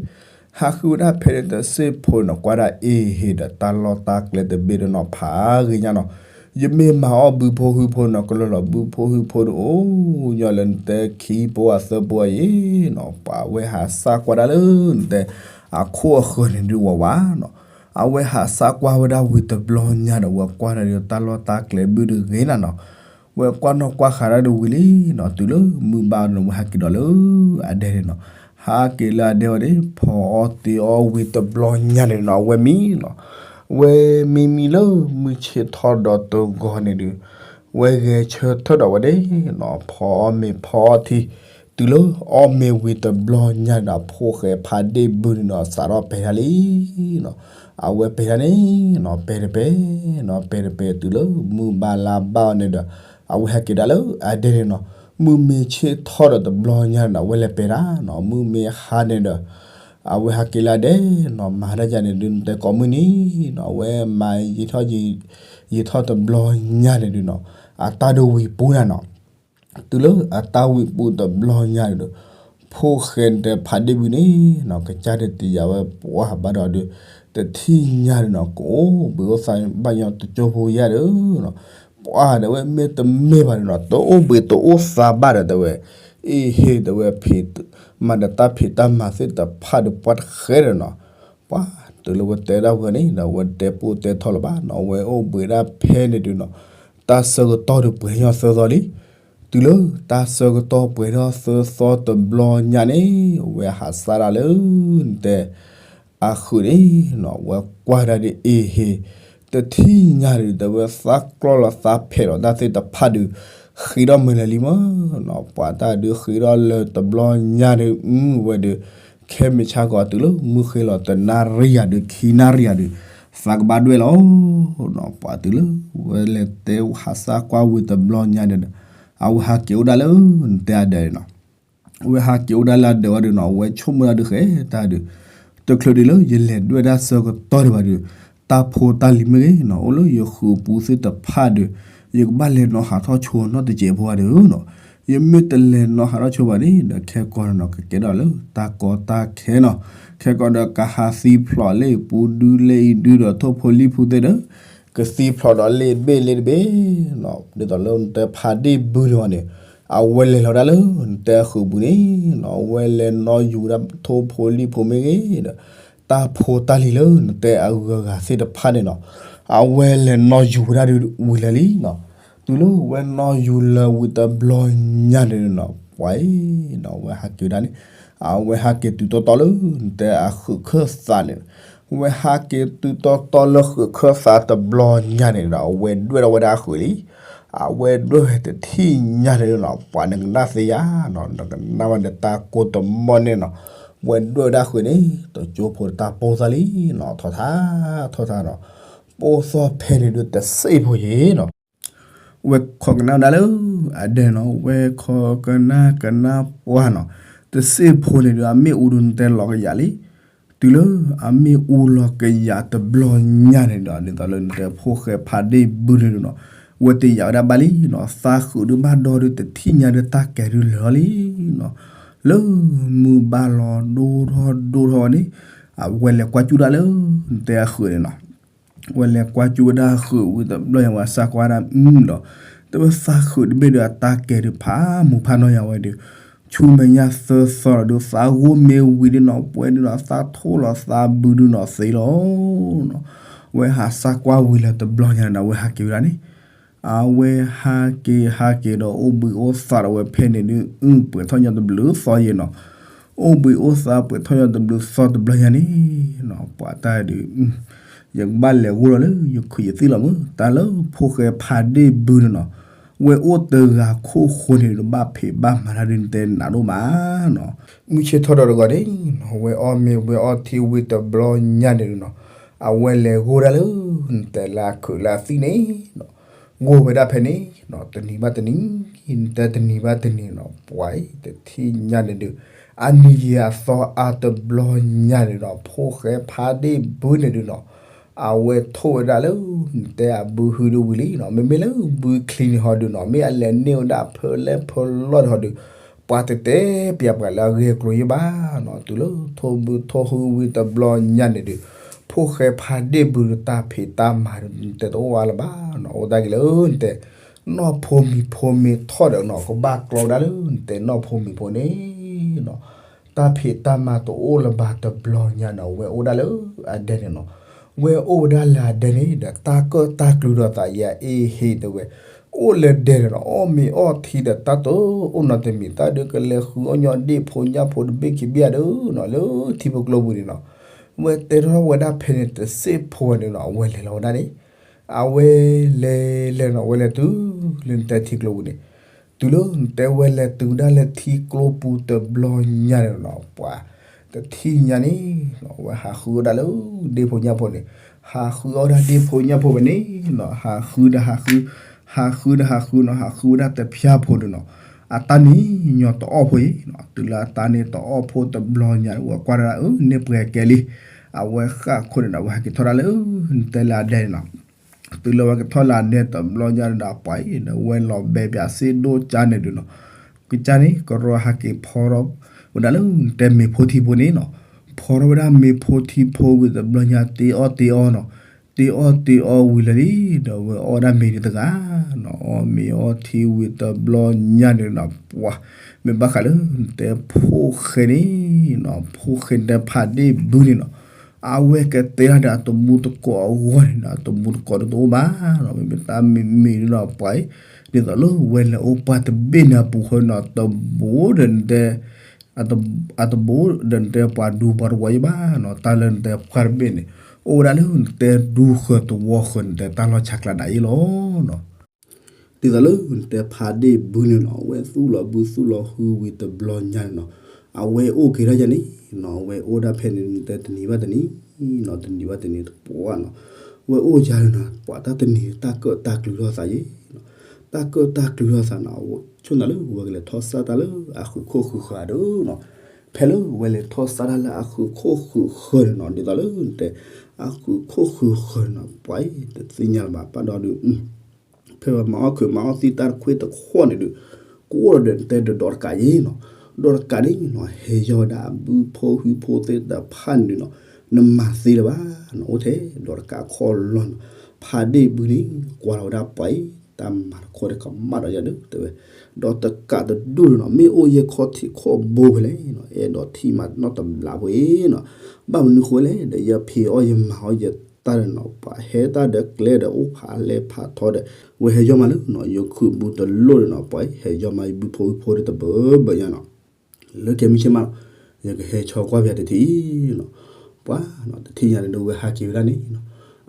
ဟးဃုဝဲဒၣ်ဖဲန့ၣ်တစ့ၢ်ဖိနီၤ, ကွၢ်ဒၣ်အ့ဟ့ဒီးတၢ်လီၢ်တၢ်ကျဲတဘ့ၣ်ဒီးနီၤ, ဖးဂ့ၤညါနီၤ, ယမ့ၢ်မၤအီၣ်ဘုဖိဟုဖိနီၤ, ကလၢာ်လီၤဘုဖိဟုဖိဒီး အိၣ်ညီလၢနတဲခံဖိဂၤသၢဖိဂၤယဲနီၤ, ပှၤအဝဲဟးစၢ်ကွၢ်ဒၣ်လၢနတဲ အခိၣ်အဃၢၤန့ၣ်ဒုးဝးဝးနီၤ, အဝဲဟးစၢ်ကွၢ်ဝဲဒၣ်ဝံၤတဘျီညါဒီး ဝဲကွၢ်ဒၣ်ဒီးတၢ်လီၢ်တၢ်ကျဲဘုတဂ့ၤနၤနီၤ, ဝဲကွၢ်နီၣ်ကွၢ်ဃာ်ဒၣ်ဒီးဝံၤလံနီၤ, တုၤလၢမုၢ်ဘၣ်ဒီး ဝဲဟးက့ၤဒီးလၢအဒဲန့ၣ်နီၤ, ဟးက့ၤလၢအဒဲဝဲန့ၣ် ဖီအီၣ်တ့အီၣ်ဝံၤတဘျီညါန့ၣ်နီၤ, အဝဲမံနီၤ, ဝဲမံမံလၢမုၢ်ဆ့ၣ်ထီၣ်ဒီးတဂီၤန့ၣ်ဒုး ဝဲဂဲၤဆၢထၢၣ်ဒီးဝဲဒၣ်နီၤ, ဖီအီၣ်မ့ၤဖီအီၣ်ထံ, တုၤလၢအီၣ်မ့ၤဝံၤတဘျီညါန့ၣ်ဒီး ဖိၣ်ဃဲဖးဒ့ၣ်ဘုန့ၣ်နီၤ စးထီၣ်ပဲာ်တၢ်လံနီၤ, အဝဲပဲာ်တၢ်န့ၣ်နီၤ, ပဲာ်တပဲာ်နီၤ, ပဲာ်တပဲာ် တုၤလၢမုၢ်ဘၣ်လါဘၣ်အီၤန့ၣ်ဒီး အဝဲဟဲက့ၤဒၣ်လၢအဒဲန့ၣ်နီၤ, မုၢ်မ့ၢ်ဆ့ၣ်ထီၣ်ဒီးတဘျီညါန့ၣ်ဒီး အဝဲလဲၤပဲာ်တၢ်နီၤ, မုၢ်မ့ၢ်ဟါန့ၣ်ဒီး အဝဲဟးက့ၤလၢအဒဲနီၤ, မၤဒၣ်ယၤန့ၣ်ဒုး နတဲကိးမုၢ်နံၤနီၤ, အဝဲမၤယံာ်ထီၣ်ယံာ်ထီၣ်တဘျီညါန့ၣ်ဒုးနီၤ, အတၢ်ဒုးဝံၤပူၤနၤနီၤ, တုၤလၢအတၢ်ဝံၤပူၤတဘျီညါန့ၣ်ဒီး ဖိၣ်ဃဲန့ၣ်ဒီးဖးဒ့ၣ်ဘုန့ၣ်နီၤ, ကစၢ်ဒုးတယာ်ဝဲပှၤဘၣ်ဒီးဒုး တထံၣ်ညါန့ၣ်နီၤ, ကအိၣ်ဘှံးအိၣ်သါဘၣ်ညီတကၠိဖိယဲဒီးနီၤ, ပှၤဒီးဝဲမ့ၢ်တမ့ၢ်ဘၣ်န့ၣ်နီၤ, တအိၣ်ဘှံးတအိၣ်သါဘၣ်ဒီးတဲဝဲ, အ့ဟ့တဲဝဲ ဖံး မၤဒီးတၢ်ဖံးတၢ်မၤသ့ၣ်တဖၣ်ဒီးပှၤတဃဲဒီးနီၤ, ပှၤတုၤလၢဝဲတဲဒၣ်ဝဲန့ၣ်ဒီး ဝဲတဲပိၢ်တဲထီလၢၤဘၣ်နီၤ, ဝဲအိၣ်ဘှံးဒၣ်ဖဲန့ၣ်ဒုးနီၤ, တၢ်ဆၢကတီၢ်ဒုးပှဲၤညီသၢသီလံ, တုၤလၢတၢ်ဆၢကတီၢ်ပှဲၤထီၣ်သၢသီတဘျီညါန့ၣ် ဝဲဟးစၢ်ဒၣ်လၢ နတဲ အဃုာ်န့ၣ်နီၤ, ဝဲကွၢ်ဒၣ်ဒ်အ့ဟ့, တထံၣ်ညါဒုး တဲဝဲသးကျီလီၤသးဖဲးလီၤတၢ်သ့ၣ်တဖၣ်ဒုး ဃ့ထီၣ်မုၢ်လၢာ်လံမးနီၤ, ပှၤတၢ်ဒုးဃ့ထီၣ်လၢာ်တဘျီညါဒုး အုဝဲဒုး ခဲမုၢ်ဆါကီးတုၤလၢမုၢ်ဃ့လီၤတနၣ်ရံၣ်ယၤဒုး ခံနၣ်ရံၣ်ယၤဒုး သးကဘၣ်ဒွဲၣ်လီၤနီၤ, ပှၤတုၤလၢ ဝဲလဲၤတဲဟးစၢ်ကွၢ်ဝံၤတဘျီညါန့ၣ်ဒီး အဝဲဟးက့ၤအိၣ်ဒၣ်လၢ နတဲအဒဲန့ၣ်နီၤ အဝဲဟးက့ၤအိၣ်ဒၣ်လၢအဒဲဝဲဒုးနီၤ, အဝဲဆိကမိၣ်ဒၣ်ဒုးဃဲတၢ်ဒုး, တချုးဒံးလၢယလဲၤဒွဲၣ်တၢ်ဆၢကတီၢ်ဒံးဘၣ်ဒုး, တၢ်ဖိတၢ်လံၤမ့ၢ်ဂ့ၤနီၤ, အိၣ်လၢယဃုာ်ပူၤသ့ၣ်တဖၣ်ဒုး, ယကဘၣ်လဲၤနီၤဟးထီၣ်ဆိနီတစဲးဖိဘၣ်ဒုးနီၤ, ယမ့ၢ်တလဲၤနီၤဟးထီၣ်ဆိဘၣ်န့ၣ်ဒီး ခဲကီးနီၤ ကကဲထီၣ်လၢတၢ်ကီတၢ်ခဲနီၤ, ခဲကီးဒီး ကဟးသံဖျိးလၢအပူၤဒုလၢအံၤဒုဒီး ထိၣ်ဖိလံၣ်ဖိသ့ၣ်ဒီး ကသံဖျိးဒီးလ့ၣ်တဘ့ၣ်လ့ၣ်တဘ့ၣ်နီၤ, ဒ်သိးလၢနတဲဖးဒ့ၣ်ဘုန့ၣ်ဝဲန့ၣ်, အဝဲလဲၤလီၤဒၣ်လၢနတဲအဃုာ်ပူၤန့ၣ်နီၤ, အဝဲလဲၤနီၣ်ယူၤဝဲဒၣ်ထိၣ်ဖိလံၣ်ဖိမ့ၢ်ဂ့ၤဒီး, တၢ်ဖိတၢ်လံၤလၢနတဲအဂုၤအဂၤသ့ၣ်တဖၣ်န့ၣ်နီၤ, အဝဲလဲၤနီၣ်ယူၤဝဲဒၣ်ဒုးဝံၤလၢာ်လံနီၤ, တုၤလၢဝဲနီၣ်ယူၤလၢာ်ဝံၤတဘျီညါန့ၣ်နီၤ, ပှၤအံၤနီၤ အဝဲဟးက့ၤဝဲဒၣ်န့ၣ်, အဝဲဟးက့ၤတုၤတီတီလၢနတဲအဃုာ်ခၢၣ်သးန့ၣ်, ဝဲဟးက့ၤတုၤတီတီလၢဃုးခၢၣ်သးတဘျီညါန့ၣ်ဒီး အဝဲဒွဲၣ်ထီၣ်ဝဲဒၣ်အဃုးလံ. အဝဲဒွဲၣ်ဝဲတထံၣ်ညါန့ၣ်နီၤ ပှၤနကနၣ်သ့ဧါနီၤ, နကနၣ်ဝဲဒီးတၢ်ကိၢ်တမီၢ်န့ၣ်နီၤ, ဝဲဒွဲၣ်ဝဲဒၣ်ဃုးန့ၣ် တကၠိဖိတၢ်ပိၢ်သၣ်လံနီၤ, ထီၣ်ထါ ထီၣ်ထါနီၤ, ပိၢ်သီၣ်ဖဲန့ၣ်ဒုးတစ့ၢ်ဖိယ့ၤနီၤ ဝဲခီကနၣ်ဝဲဒၣ်လၢအဒဲနီၤ, ဝဲခီကနၣ်ကနၣ်ပှၢ်နီၤ, တစ့ၢ်ဖိန့ၣ်ဒုး အမ့ၣ်အူဒုးနတဲလီၤကယၤလံ. တုၤလၢအမ့ၣ်အူလီၤကယၤတဘျီညါန့ၣ်ဒီး ဒ်သိးလၢနတဲဖိၣ်ဃဲဖးဒ့ၣ်ဘုန့ၣ်ဒုးနီၤ, ဝဲတယာ်ဝဲဒၣ်ဘၣ်လံနီၤ, သးဃုးဒုးဘၣ်ဒီဒုးတထံၣ်ညါဒုး တၢ်ကဲၤဒုးလၢာ်လံနီၤ, လၢမုၢ်ဘၣ်လီၤဒိၣ်ထီၣ်ဒိၣ်ထီၣ်ဝဲန့ၣ်, အဝဲလဲၤကွၢ်ကၠူၣ်ဒၣ်လၢ နတဲအဃုးန့ၣ်နီၤ ဝဲလဲၤကွၢ်ကၠူၣ်ဝဲဒၣ်ဃုးဝံၤတဘျီညါ ဝဲစၢ်ကွၢ်ဒၣ်အုဒီး, တဲဝဲသးဃုးတဘ့ၣ်ဒီး အတၢ်ကဲၤဒုးဖးမုၢ်ဖးနီၢ်ညါဝဲဒုး, ဆူမဲာ်ညါသၢသီဒီး သးဂိၢ်မ့ၢ်ဝံၤဒုးနီၤ ပှဲၤဒုးနီၤ သးထိၣ်လီၤသးဘုဒုးနီၤသ့လီၤနီၤ, ဝဲဟးစၢ်ကွၢ်ဝံၤလၢတဘျီညါန့ၣ်ဒီး အဝဲဟးက့ၤဝဲဒၣ်န့ၣ် အဝဲဟးက့ၤဟးက့ၤဒီး အိၣ်ဘှံးအိၣ်သါဒီးဝဲဖဲန့ၣ်ဒုး အုပှဲၤထီၣ်ညီတဘျုးသီယဲနီၤ, အိၣ်ဘှံးအိၣ်သါပှဲၤထီၣ်ညီတဘျုးသီတဘျီညါန့ၣ်နီၤ ပှၤတၢ်ဒုး ယကဘၣ်လဲၤဂိၢ်လီၤလၢယခုးယသံၣ်လီၤမုၢ် တၢ်လၢဖိၣ်ဃဲဖးဒ့ၣ်ဘုန့ၣ်နီၤ, ဝဲအိၣ်တဂၤခိၣ်ဃိန့ၣ်ဒီး ဘၣ်ဖံးဘၣ်မၤတၢ်ဒုးနတဲနးဒိၣ်မးနီၤ, မုၢ်ဆ့ၣ်ထီၣ်ဒီးတဂီၤန့ၣ်နီၤ ဝဲအီၣ်မ့ၤဝဲအီထံဝံၤတဘျီညါန့ၣ်ဒုးနီၤ, အဝဲလဲၤဂိၢ်ဒၣ်လၢ နတဲလၢအခုးလၢအသံၣ်န့ၣ်နီၤ ဂိၢ်ဝဲဒၣ်ဖဲန့ၣ်နီၤ တနံၤဘၣ်တနံၤ, နတဲတနံၤဘၣ်တနံၤနီၤ ပှၤအံၤတထံၣ်ညါန့ၣ်ဒုး, အနံၤယံာ်အသီအါတဘျီညါန့ၣ်နီၤ ဖိၣ်ဃဲဖးဒ့ၣ်ဘုန့ၣ်ဒုးနီၤ, အဝဲထိၣ်ဝဲဒၣ်လၢ နတဲအဘုဟုဒုးဝံၤလံနီၤ မ့မ့ၢ်လၢဘုချံန့ၣ်ဟီဒုးနီၤ မ့ၢ်အလဲၤန့ၢ်ဝဲဒၣ်ဖဲလဲၣ်ဖဲလဲၣ်ဟီဒုး, ပှၤတတဲပျးပှၤလၢအဂ့ၢ်အကျိၤယံၣ်ဘၣ်နီၤ, တုၤလၢထိၣ်ဘုထိၣ်ဟုဝံၤတဘျီညါန့ၣ်ဒုး, ဖိၣ်ဃဲဖးဒ့ၣ်ဘုတၢ်ဖံးတၢ်မၤဒုး နတဲတအိၣ်အါလၢၤဘၣ်နီၤ, အိၣ်ဒၣ်က့ၤလၢနတဲ နီၢ်ဖိမံၤဖိမ့ၢ်ထီၣ်ဒီးနီၤ ကဘၣ်ကျီဝဲဒၣ်လၢနတဲနီၢ်ဖိမံၤဖိန့ၣ်နီၤ, တၢ်ဖံးတၢ်မၤတအိၣ်လၢၤဘၣ်တဘျီညါနီၤ ဝဲအိၣ်ဒၣ်လၢအဒဲန့ၣ်နီၤ, ဝဲအိၣ်ဝဲဒၣ်လၢအဒဲန့ၣ်ဒီး တၢ်ကၢၣ်တၢ်ကျူဒီးသးယဲအ့ဟ့တဲဝဲ, အိၣ်လၢဒဲန့ၣ်နီၤ အီၣ်မ့ၤအီထံဒီးတၢ်တအိၣ်နီတမံၤ တၢ်ဒုးကလဲၤဃုအီၣ်ညီဒ့ၣ်ဖိညၣ်ဖိတဘ့ၣ်ခံဘ့ၣ်ဧါဒုးနီၤ လၢထံဖိကျိပူၤန့ၣ်နီၤ, ဝဲတဲထီၣ်ဝဲဒၣ်ဖဲန့ၣ်တစ့ၢ်ဖိဝဲန့ၣ်နီၤ အဝဲလဲၤလီၤဝဲဒၣ်န့ၣ် အဝဲလဲၤလဲၤနီၤ ဝဲလဲၤတုၤလၢနတဲထံကျိပူၤန့ၣ်, တုၤလၢနတဲဝဲလဲၤတုၤဒၣ်လၢထံကျိပူၤတဘျီညါန့ၣ်နီၤ ပှၤတထံၣ်ညါန့ၣ်နီၤ ဝဲဟးဃုအီၣ်ဒၣ်လၢဒ့ၣ်ဖိညၣ်ဖိန့ၣ်, ဟးဃုအီၣ်ဒၣ်ဒ့ၣ်ဖိညၣ်ဖိဖဲန့ၣ်နီၤ ဟးဃုဒီးဟးဃု, ဟးဃုဒီးဟးဃုနီၤ ဟးဃုဝဲဒၣ်တဖၠၣ်ဖိန့ၣ်နီၤ, အတၢ်န့ၣ်ညီတအီၣ်ဖိအံၤနီၤ, တုၤလၢအတၢ်န့ၣ်တအီၣ်ဖိတဘျီညါ ဝဲကွၢ်ဒၣ်အၢ န့ၢ်ပှဲၤကဲလံ, အဝဲဃၣ်ခိၣ်န့ၣ်ဒီး ဝဲဟဲက့ၤထီၣ်ဒၣ်လၢ နတဲလၢအဒဲန့ၣ်နီၤ တုၤလၢဝဲကထီၣ်လၢအဒဲတဘျီညါဒီး ပှၤအံၤဒီး ဝဲလီၤဘဲပၠးစ့ဒိၣ်ကၠါန့ၣ်ဒုးနီၤ, ကစၢ်န့ၣ်ကရီဟဲက့ၤဖီထီၣ်ဝဲဒၣ်လၢနတဲမ့ၤဖိထံဖိန့ၣ်နီၤ, ဖီထီၣ်ဝဲဒၣ်မ့ၤဖိထံဖိဝံၤတဘျီညါ တ့အီၣ်တ့အီနီၤ, တ့အီၣ်တ့အီဝံၤလၢာ်လံ, ဒီးဝဲအီၣ်ဒၣ်မ့ၤန့ၣ်တဂၤနီၤ, အီၣ်မ့ၤအီထံဝံၤတဘျီညါန့ၣ်နီၤ ပှၤ မ့ၢ်ဘၣ်ဃးလၢနတဲဖိၣ်ဃဲန့ၣ်နီၤ, ဖိၣ်ဃဲနတဲဖးဒ့ၣ်ဘုန့ၣ်နီၤ, အဝဲကတဲဒၣ်ဒီးအတမူတကိးအဂီၢ်န့ၣ်နီၤ, အတမူတကိးဒုးတအိၣ်ဘၣ်နီၤ, မ့မ့ၢ်တၢ်မံၤမံၤဒုးနီၤ ပှၤအံၤ ဒ်သိးလၢဝဲလဲၤအိၣ်ပှၢ်တဘ့ၣ်န့ၣ်အပူၤဃီနီၤ, တဘိဒီးနတဲ အတဘိဒီးနတဲပှၤဒူပှၤတဝီယံၣ်ဘၣ်နီၤ, တၢ်လၢနတဲပှၢ်တဘ့ၣ်န့ၣ် အိၣ်ဝဲဒၣ်လၢနတဲဒူဃၢၤတဝီဃၢၤနတဲတၢ်လီၢ်ဆါကျါဒၣ်ယံၣ်လီၤနီၤ. ဒ်သိးလၢနတဲဖးဒ့ၣ်ဘုန့ၣ်နီၤ, အဝဲသူၣ်လီၤဘုသူၣ်လီၤဟုဝံၤတဘျီညါန့ၣ်နီၤ, အဝဲအိၣ်က့ၤဒၣ်ယၤန့ၣ်နီၤ, အဝဲအိၣ်ဒၣ်ဖဲန့ၣ် နတဲတနံၤဘၣ်တနံၤနီၤ, တနံၤဘၣ်တနံၤတပှၢ်နီၤ, ဝဲအိၣ်ယၤန့ၣ်နီၤ, ပှၤတၢ်တနံၤတၢ်ကၢၣ်တၢ်ကျူထီၣ်သးယံၤနီၤ, တၢ်ကၢၣ်တၢ်ကျူထီၣ်သးနီၤ, ဆိကမိၣ်လၢဝဲကလဲၤထီၣ်စၢ်တၢ်လၢအဃုာ်ခိၣ်ဃုာ်ဃၢၤဒီးနီၤ, ဖဲလၢဝဲလဲၤထီၣ်စၢ်တၢ်လၢအဃုာ်ခိၣ်ဃုာ်ဃၢၤန့ၣ်နီၤ, ဒ်သိးလၢနတဲ အဃုာ်ခိၣ်ဃုာ်ဃၢၤန့ၣ်နီၤ, ပှၤအံၤတသ့ၣ်ညါလၢၤဘၣ် ဘၣ်ဒီးဒုး ဖဲဝဲမၤအီၣ်ခုးမၤအီၣ်သံတၢ်တခွ့တခီၣ်န့ၣ်ဒုး, ကအိၣ်ဒီးနတဲဒီးဒီးတကးယံၤနီၤ, ဒီးတကးန့ၣ်နီၤ, ဟဲယီၢ်ဝဲဒၣ်အဘုဖိဟုဖိသ့ၣ်တဖၣ်န့ၣ်နီၤ, နမၤသ့လၢၤဘၣ်နီၤ, အိၣ်ထဲဒီးတကးခီၣ်လီၢ်နီၤ, ဖးဒ့ၣ်ဘုန့ၣ် ကွၢ်လီၤဝဲဒၣ်ပှၤအံၤ တၢ်မၤတခီတကမၣ်ဒီးယၤဒုး တဲဝဲ, ဒီးတကးတဒူၣ်န့ၣ်နီၤ, မ့ၢ်အိၣ်ယဲၢ်ခီၣ်ထံးခီၣ်ဘိဖဲလဲၣ်နီၤ, အဲၣ်ဒိးထံၣ်မးနီတဘျီဖိအံၤနီၤ, ဘၣ်မနုၤဃိလဲၣ်ဒီး ယဖံးအီၣ်ယမၤအီၣ်ယတၢ်ဒီးနီၤ, ပှၤဟဲတၢ်ဒီးကျဲဒီးအိၣ်ဖးလဲၢ်ဖးထီဒီး ဝဲဟဲယီၢ်မးလၢနီၤ, ယခုးဘုတလိၣ်ဒီးနီၤ, ပှၤဟဲယီၢ်မးယဘုဖိဟုဖိဒီးတဘၢဘၢညါနီၤ, လၢကဲမုၢ်ဆ့ၣ်မးနီၤ, ယကဟဲဆီကွၢ်ပယၤတထံၣ်အံၤနီၤ, ပှၤတထံၣ်ညါန့ၣ်ဒီး ဝဲဟးက့ၤဝဲဒၣ်န့ၣ်နီၤ,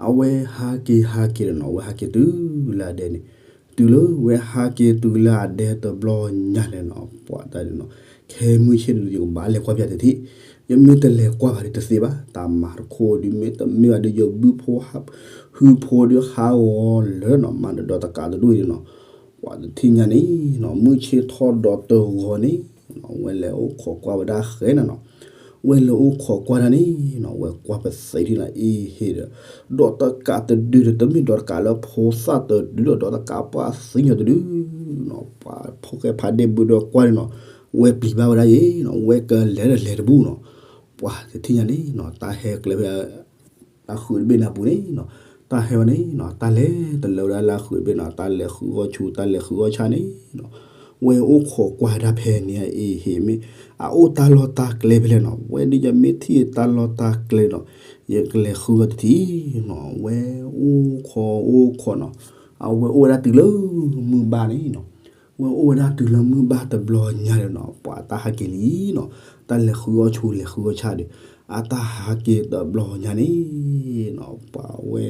အဝဲဟးက့ၤဟးက့ၤဒီးနီၤ ဝဲဟးက့ၤတုၤလၢအဒဲန့ၣ်, တုၤလၢဝဲဟးက့ၤတုၤလၢအဒဲတဘျီညါန့ၣ်နီၤ ပှၤတၢ်န့ၣ်နီၤ, ခဲမုၢ်ဆ့ၣ်န့ၣ် ယကဘၣ်လဲၤကွၢ်ပၠးတထံၣ်, ယမ့ၢ်တလဲၤကွၢ်ဘၣ်ဒီးတသ့ဘၣ်, တၢ်မၤတခိၣ်ဒုး မ့တမ့ၢ်ဘၣ်ဒီး ယဘုဖိဟး ဟုဖိဒီးဟးဂီၤလၢနီၤ မၤဒီးဒီးတကးတဒူၣ်န့ၣ်နီၤ, ပှၤတထံၣ်ညါန့ၣ်နီၤ မုၢ်ဆ့ၣ်ထီၣ်ဒီးတဂီၤန့ၣ်နီၤ ဝဲလဲၤအိၣ်ခိးကွၢ်ဝဲဒၣ်ဃဲနၤနီၤ, ဝဲလဲၤအိၣ်ခိးကွၢ်ဒၣ်န့ၣ်နီၤ ဝဲကွၢ်ပသ့ဒ်နီၤ အ့ဟ့ဒီး ဒီးတကးတဒုဒီး တမ့ၢ်ဒီးတကးလၢဖိသၣ်တဒုဒီး ဒီးတကးပှၤသံညီတဒုနီၤ, ပှၤဖိၣ်ဃဲဖးဒ့ၣ်ဘုဒီးကွၢ်န့ၣ်နီၤ, ဝဲပျံၤဘၣ်ဝဲဒၣ်ယဲနီၤ ဝဲကလဲၤဒီးလဲၤတဘူၣ်နီၤ, ပှၤတထံၣ်ညါန့ၣ်နီၤ တၢ်ဟဲကျဲဖဲ အဃုာ်တဘ့ၣ်န့ၣ်အပူၤန့ၣ်နီၤ, တၢ်ဟဲဝဲန့ၣ်နီၤ တၢ်လဲၤတလၢဝဲဒၣ်လၢအဃုာ်တဘ့ၣ်နီၤ, တၢ်လဲၤဃုအီၣ်ဆူ တၢ်လဲၤဃုအီၣ်ဆၣ်န့ၣ်နီၤ, ဝဲအိၣ်ခိးကွၢ်ဒၣ်ဖဲန့ၣ် အ့ဟ့မ့ၢ် အအိၣ်တၢ်လီၢ်တၢ်ကျဲဖဲလဲၣ်နီၤ, ဝဲဒ်ယမ့ၢ်ထံၣ်တၢ်လီၢ်တၢ်ကျဲနီၤ ယကလဲၤဃုအီၣ်တထံၣ်နီၤ, ဝဲအိၣ်ခိးအိၣ်ခိးနီၤ, အဝဲအိၣ်ဝဲဒၣ်တုၤလၢမုၢ်ဘၣ်န့ၣ်နီၤ ဝဲအိၣ်ဝဲဒၣ်တုၤလၢမုၢ်ဘၣ်တဘျီညါဒီးနီၤ ပှၤတၢ်ဟးက့ၤလံနီၤ, တၢ်လဲၤဃုအီၣ်ဆူလဲၤဃုအီၣ်ဆၣ်ဒီး အတၢ်ဟးက့ၤတဘျီညါန့ၣ်နီၤ ပှၤဝဲ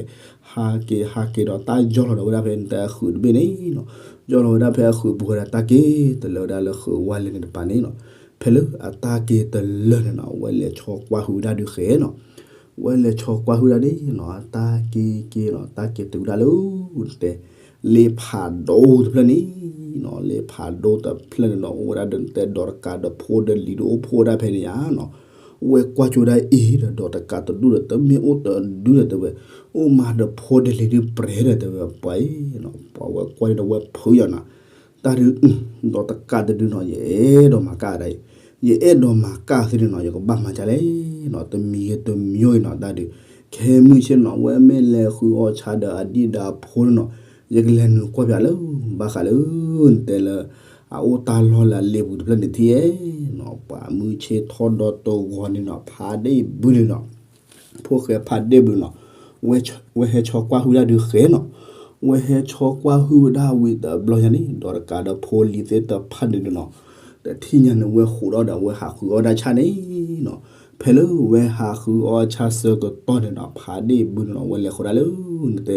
ဟးက့ၤဟးက့ၤဒီး တၢ်ယီၢ်လီၤဒီးဝဲဒၣ်ဖဲန့ၣ် တၢ်အဃုာ်တဘ့ၣ်န့ၣ်နီၤ, ယီၢ်လီၤဝဲဒၣ်ဖဲအဃုာ်ပူၤဝဲဒၣ် တၢ်က့ၤတလၢဝဲဒၣ်လၢဃုာ်ဝါလဲၣ်န့ၣ်တပၤန့ၣ်နီၤ, ဖဲလၢအတၢ်က့ၤတလၢန့ၣ်နီၤ ဝဲလဲၤဆီကွၢ်ဟုၣ်ဝဲဒၣ်ဒုးဃဲနီၤ ဝဲလဲၤဆီကွၢ်ဟုၣ်ဒၣ်န့ၣ်နီၤ တၢ်က့ၤက့ၤနီၤ တၢ်က့ၤတုၤဝဲဒၣ်လၢ တဲ လ့ဖးဒိၣ်တဖျၢၣ်န့ၣ်နီၤ, လ့ဖးဒိၣ်တဖျၢၣ်န့ၣ်နီၤ အိၣ်ဝဲဒၣ်ဒီးတဲဒီးတကးဒီးဖိဒီးလံၤဒုးအိၣ်ဖှိၣ်ဝဲဒၣ်ဖဲန့ၣ်ဧါနီၤ, ဝဲကွၢ်ကၠိဒၣ်အ့ဒီး ဒီးတကးတဒူၣ်ဒီး တမ့ၢ်အိၣ်တဒုဒီးတဲဝဲ, အိၣ်မးဒီးဖိဒီးလံၤဒုးပြဲဒီးတဲဝဲ ပှၤအံၤနီၤ, ပှၤဝဲကွၢ်န့ၣ်ဒီးဝဲဖုးယီၤနီၤ, တၢ်ဒုး ဒီးတကးတဒုနီၤ ယအဲၣ်ဒိးမၤကၣ်ဒၣ်အံၤ, ယအဲၣ်ဒိးမၤကၣ်သ့န့ၣ်နီၤ ယကဘၣ်မၤဒ်လဲၣ်နီၤ, တမံၤဂ့ၤတမံၤဂ့ၤနီၤ တၢ်ဒုး, ခဲမုၢ်ဆ့ၣ်နီၤ ဝဲမ့ၢ်လဲၤဃုအီၣ်ဆၣ်ဒီးအဒံၣ်ဒီးအဖိန့ၣ်နီၤ, ယကလဲၤနုာ်ကွၢ်ပၠးလၢ ဘၣ်ဃးလၢ နတဲလၢ အအိၣ်တၢ်လီၢ်လၢအလ့ပူၤတဖျၢၣ်န့ၣ်ထံၣ်နီၤ, ပှၤမုၢ်ဆ့ၣ်ထီၣ်ဒီးတဂီၤန့ၣ်နီၤ ဖးဒ့ၣ်ဘုန့ၣ်နီၤ ဖိၣ်ဃဲဖးဒ့ၣ်ဘုနီၤ, ဝဲဟဲဆီကွၢ်ဟုၣ်ဒၣ်ဒုးဃဲနီၤ, ဝဲဟဲဆီကွၢ်ဟုၣ်ဝဲဒၣ်ဝံၤတဘျီညါန့ၣ် ဒီးတကးဒီးဖိလံၤသ့ၣ်တဖၣ်န့ၣ်နီၤ, တထံၣ်ညါန့ၣ် ဝဲဃိးဒီးဒီး ဝဲဟးဃုအီၣ်ဒၣ်ဆၣ်န့ၣ်နီၤ, ဖဲလၢဝဲဟးဃုအီၣ်ဆၣ်ဆၢကတီၢ်န့ၣ်နီၤ ဖးဒ့ၣ်ဘုန့ၣ်နီၤ ဝဲလဲၤဃီၤဒၣ်လၢ နတဲ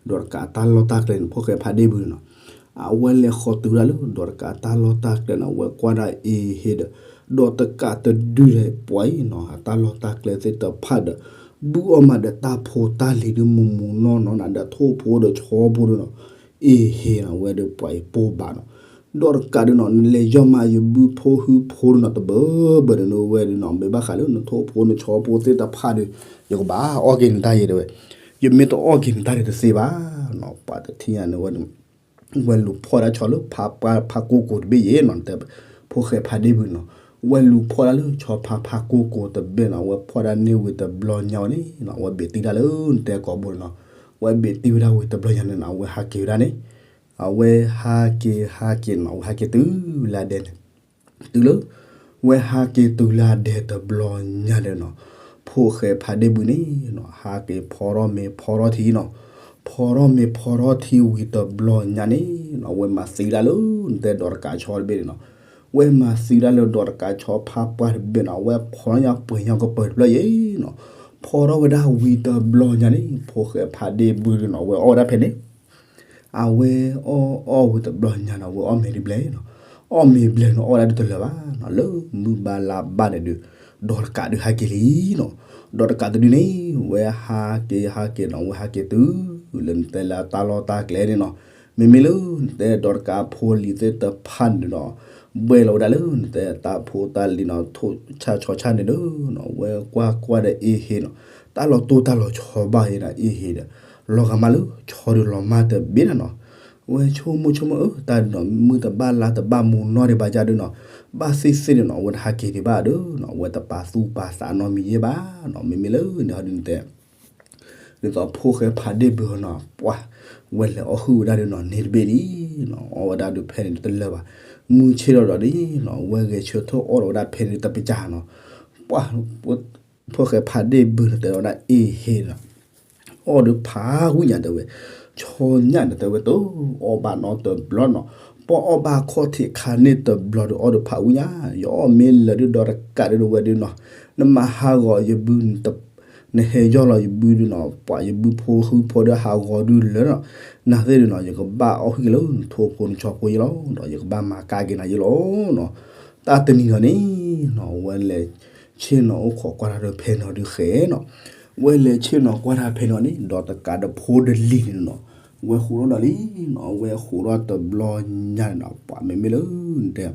ဒီးတကးတၢ်လီၢ်တၢ်ကျဲန့ၣ် ဖိၣ်ဃဲဖးဒ့ၣ်ဘုန့ၣ်နီၤ အဝဲလဲၤဃီၤတုၤဒၣ်လၢ ဒီးတကးတၢ်လီၢ်တၢ်ကျဲန့ၣ် ဝဲကွၢ်ဒၣ်အ့ဟ့ဒီး ဒီးတကးတဒုဒီးပှၤအံၤနီၤ အတၢ်လီၢ်တၢ်ကျဲသ့ၣ်တဖၣ်ဒီး ဘုအီၣ်မးဒီးတၢ်ဖိတၢ်လံၤဒုးမူးမူးနီၢ်နီၢ်နၤ ဒီးထိၣ်ဖိဒီးဆီဖိဒုးနီၤ အ့ဟ့နီၤ ဝဲဒီးပှၤအံၤပိၢ်ဘၣ်နီၤ ဒီးတကးဒုးနီၤ နလဲၤယီၢ်မးယဘုဖိဟုဖိဒုးနီၤ တဘၢဘၢဒီးနဝဲဒုးနီၤ မ့ၢ်ဘၣ်ဃးလၢနထိၣ်ဖိနဆီဖိသ့ၣ်တဖၣ်ဒီး ယကဘၣ်အီၣ်က့ၤနတၢ်ယဲတဲဝဲ ယမ့ၢ်တအီၣ်က့ၤနတၢ်ဒီးတသ့ဘၣ်နီၤ ပှၤတထံၣ်ညါန့ၣ်ဝဲ ဝဲလူၤဖီၣ်ဒၣ်ဆီလၢ ဖးကိကိာ်တဘ့ၣ်ယဲနီၤ နတဲဖိၣ်ဃဲဖးဒ့ၣ်ဘုနီၤ ဝဲလူၤဖီၣ်ဒၣ်လၢဆီဖါဖးကိကိာ်တဘ့ၣ်နီၤ ဝဲဖီၣ်ဒၣ်န့ၢ်ဝံၤတဘျီညါဝဲန့ၣ်နီၤ ဝဲဘ့ၣ်တံၢ်ဒၣ်လၢနတဲကိာ်ဘိန့ၣ်နီၤ ဝဲဘ့ၣ်တံၢ်ဝဲဒၣ်ဝံၤတဘျီညါန့ၣ်နီၤ အဝဲဟးက့ၤဟးက့ၤနီၤ အဝဲဟးက့ၤတုၤလၢအဒဲန့ၣ် တုၤလၢ ဝဲဟးက့ၤတုၤလၢအဒဲတဘျီညါဒီးနီၤ ဖိၣ်ဃဲဖးဒ့ၣ်ဘုန့ၣ်နီၤ ဟးက့ၤဖီထီၣ်မ့ၤဖီထီၣ်ထံနီၤ ဖီထီၣ်မ့ၤဖီထီၣ်ထံဝံၤတဘျီညါန့ၣ်နီၤ ဝဲမၤသံဒၣ်လၢ နတဲဒီးတကးဆီတဘ့ၣ်န့ၣ်နီၤ ဝဲမၤသံဒၣ်လၢဒီးတကးဆီဖးပှၢ်တဘ့ၣ်နီၤ ဝဲဖီထီၣ်ညါပှဲၤညါကပၢၤတဖျၢၣ်ယဲနီၤ ဖီထီၣ်ဝဲဒၣ်ဝံၤတဘျီညါန့ၣ် ဖိၣ်ဃဲဖးဒ့ၣ်ဘုန့ၣ်နီၤ ဝဲအီၣ်ဝဲဒၣ်ဖဲန့ၣ် အဝဲအီၣ်အီၣ်ဝံၤတဘျီညါနီၤ ဝဲအီၣ်မ့ၤဒ်ဘျဲၣ်နီၤ အီၣ်မ့ၤဘျဲၣ်နီၤ အီၣ်ဝဲဒၣ်ဒ်တလၢာ်ဘၣ်နီၤ လၢမုၢ်ဘၣ်လါဘၣ်န့ၣ်ဒုး ဒီးတကးဒုးဟဲက့ၤလံနီၤ ဒီးတကးတဒုန့ၣ် ဝဲဟးက့ၤဟးက့ၤနီၤ ဝဲဟးက့ၤတုၤ လၢနတဲလၢတၢ်လီၢ်တၢ်ကျဲန့ၣ်နီၤ မ့မ့ၢ်လၢနတဲဒီးတကးဖိလံၤသ့ၣ်တဖၣ်န့ၣ်ဒီး ဘှဲၣ်လီၤဝဲဒၣ်လၢနတဲတၢ်ဖိတၢ်လံၤနီၤ ထိၣ်ဆၣ်ဆီဆၣ်န့ၣ်ဒီးနီၤ ဝဲကွၢ်ကွၢ်ဒီးအ့ဟ့နီၤ တၢ်လီၤတိၢ်တၢ်လီၤဆီဘၣ်အံၤနီၤ အ့ဟ့ဒီး လီၤဂာ်မးလၢဆီဒုးလီၤမၢ်တဘ့ၣ်နီၤနီၤ ဝဲဆိကမိၣ်ဆိကမိၣ်အၢ တၢ်ဒုးနီၤ မုၢ်တဘၣ်လါတဘၣ်မူနီၢ်ဒံးဘၣ်ယါဒုးနီၤ ဘၣ်သ့ၣ်သ့ၣ်န့ၣ်နီၤ အဝဲတဟးက့ၤဒံးဘၣ်ဒုးနီၤ အဝဲတပာ်သူၣ်ပာ်သးနီတမံၤယဲၢ်ဘၣ်နီၤ မ့မ့ၢ်လၢန့ၣ်ဟီဒုးနတဲ ဒ်သိးဖိၣ်ဃဲဖးဒ့ၣ်ဘုနီၤ ပှၤ ဝဲလဲၤအီၣ်ဟုၣ်ဝဲဒၣ်ဒုးနီၤ န့ၢ်တဘ့ၣ်လံနီၤ အီၣ်ဝဲဒၣ်ဒုးဖဲန့ၣ်တလၢာ်ဘၣ် မုၢ်ဆ့ၣ်ထီၣ်ဒီးဒ်နီၤ ဝဲဂဲၤဆၢထၢၣ်အီၣ်ဒီးဝဲဒၣ်ဖဲန့ၣ်တပစၢ်နီၤ ပှၤ ဖိၣ်ဃဲဖးဒ့ၣ်ဘုန့ၣ်တဲဝဲဒၣ်အ့ဟ့နီၤ အီၣ်ဒုးဖးဝံၣ်ညါတဲဝဲ ဆီညၣ်န့ၣ်တဲဝဲ တအီၣ်ဘၣ်နီတဘျီနီၤ ပှၤအီၣ်ဘၣ်ခီၣ်ထံးခါန့ၣ်တဘျီဒီးအီၣ်ဒုးဖးဝံၣ်ညါ ယအီၣ်မ့ၢ်လၢာ်ဒုးဒီးတကးဒုးဒီးဝဲဒုးနီၤ နမၤဟးဂီၤယဘုန့ၣ် နဟဲယီၢ်လီၤယဘုဒုးနီၤ, ပှၤယဘုဖိဟုဖိဒီးဟးဂီၤဒုးလၢာ်နီၤ, နသ့ၣ်ဒုးနီၤ ယကဘၣ်အီၣ်ဟံၣ်က့ၤလၢနထိၣ်ဖိနဆီဖိယ့လီၤနီၤ, ယကဘၣ်မၤကၣ်က့ၤနၤယ့လီၤနီၤ. တၢ်တနံၤနီၤန့ၣ်နီၤ ဝဲလဲၤဆ့ၣ်နီၤအိၣ်ခိးကွၢ်တၢ်ဒီးဖဲနီၤဒုးဃဲနီၤ, ဝဲလဲၤဆ့ၣ်နီၤကွၢ်တၢ်ဖဲနီၤန့ၣ် ဒီးတကးဒီးဖိတလံၤန့ၣ်နီၤ, ဝဲဃိးထီၣ်ဒီးလံနီၤ, ဝဲဃိးထီၣ်တဘျီညါန့ၣ်နီၤ ပှၤမ့မ့ၢ်လၢနတဲ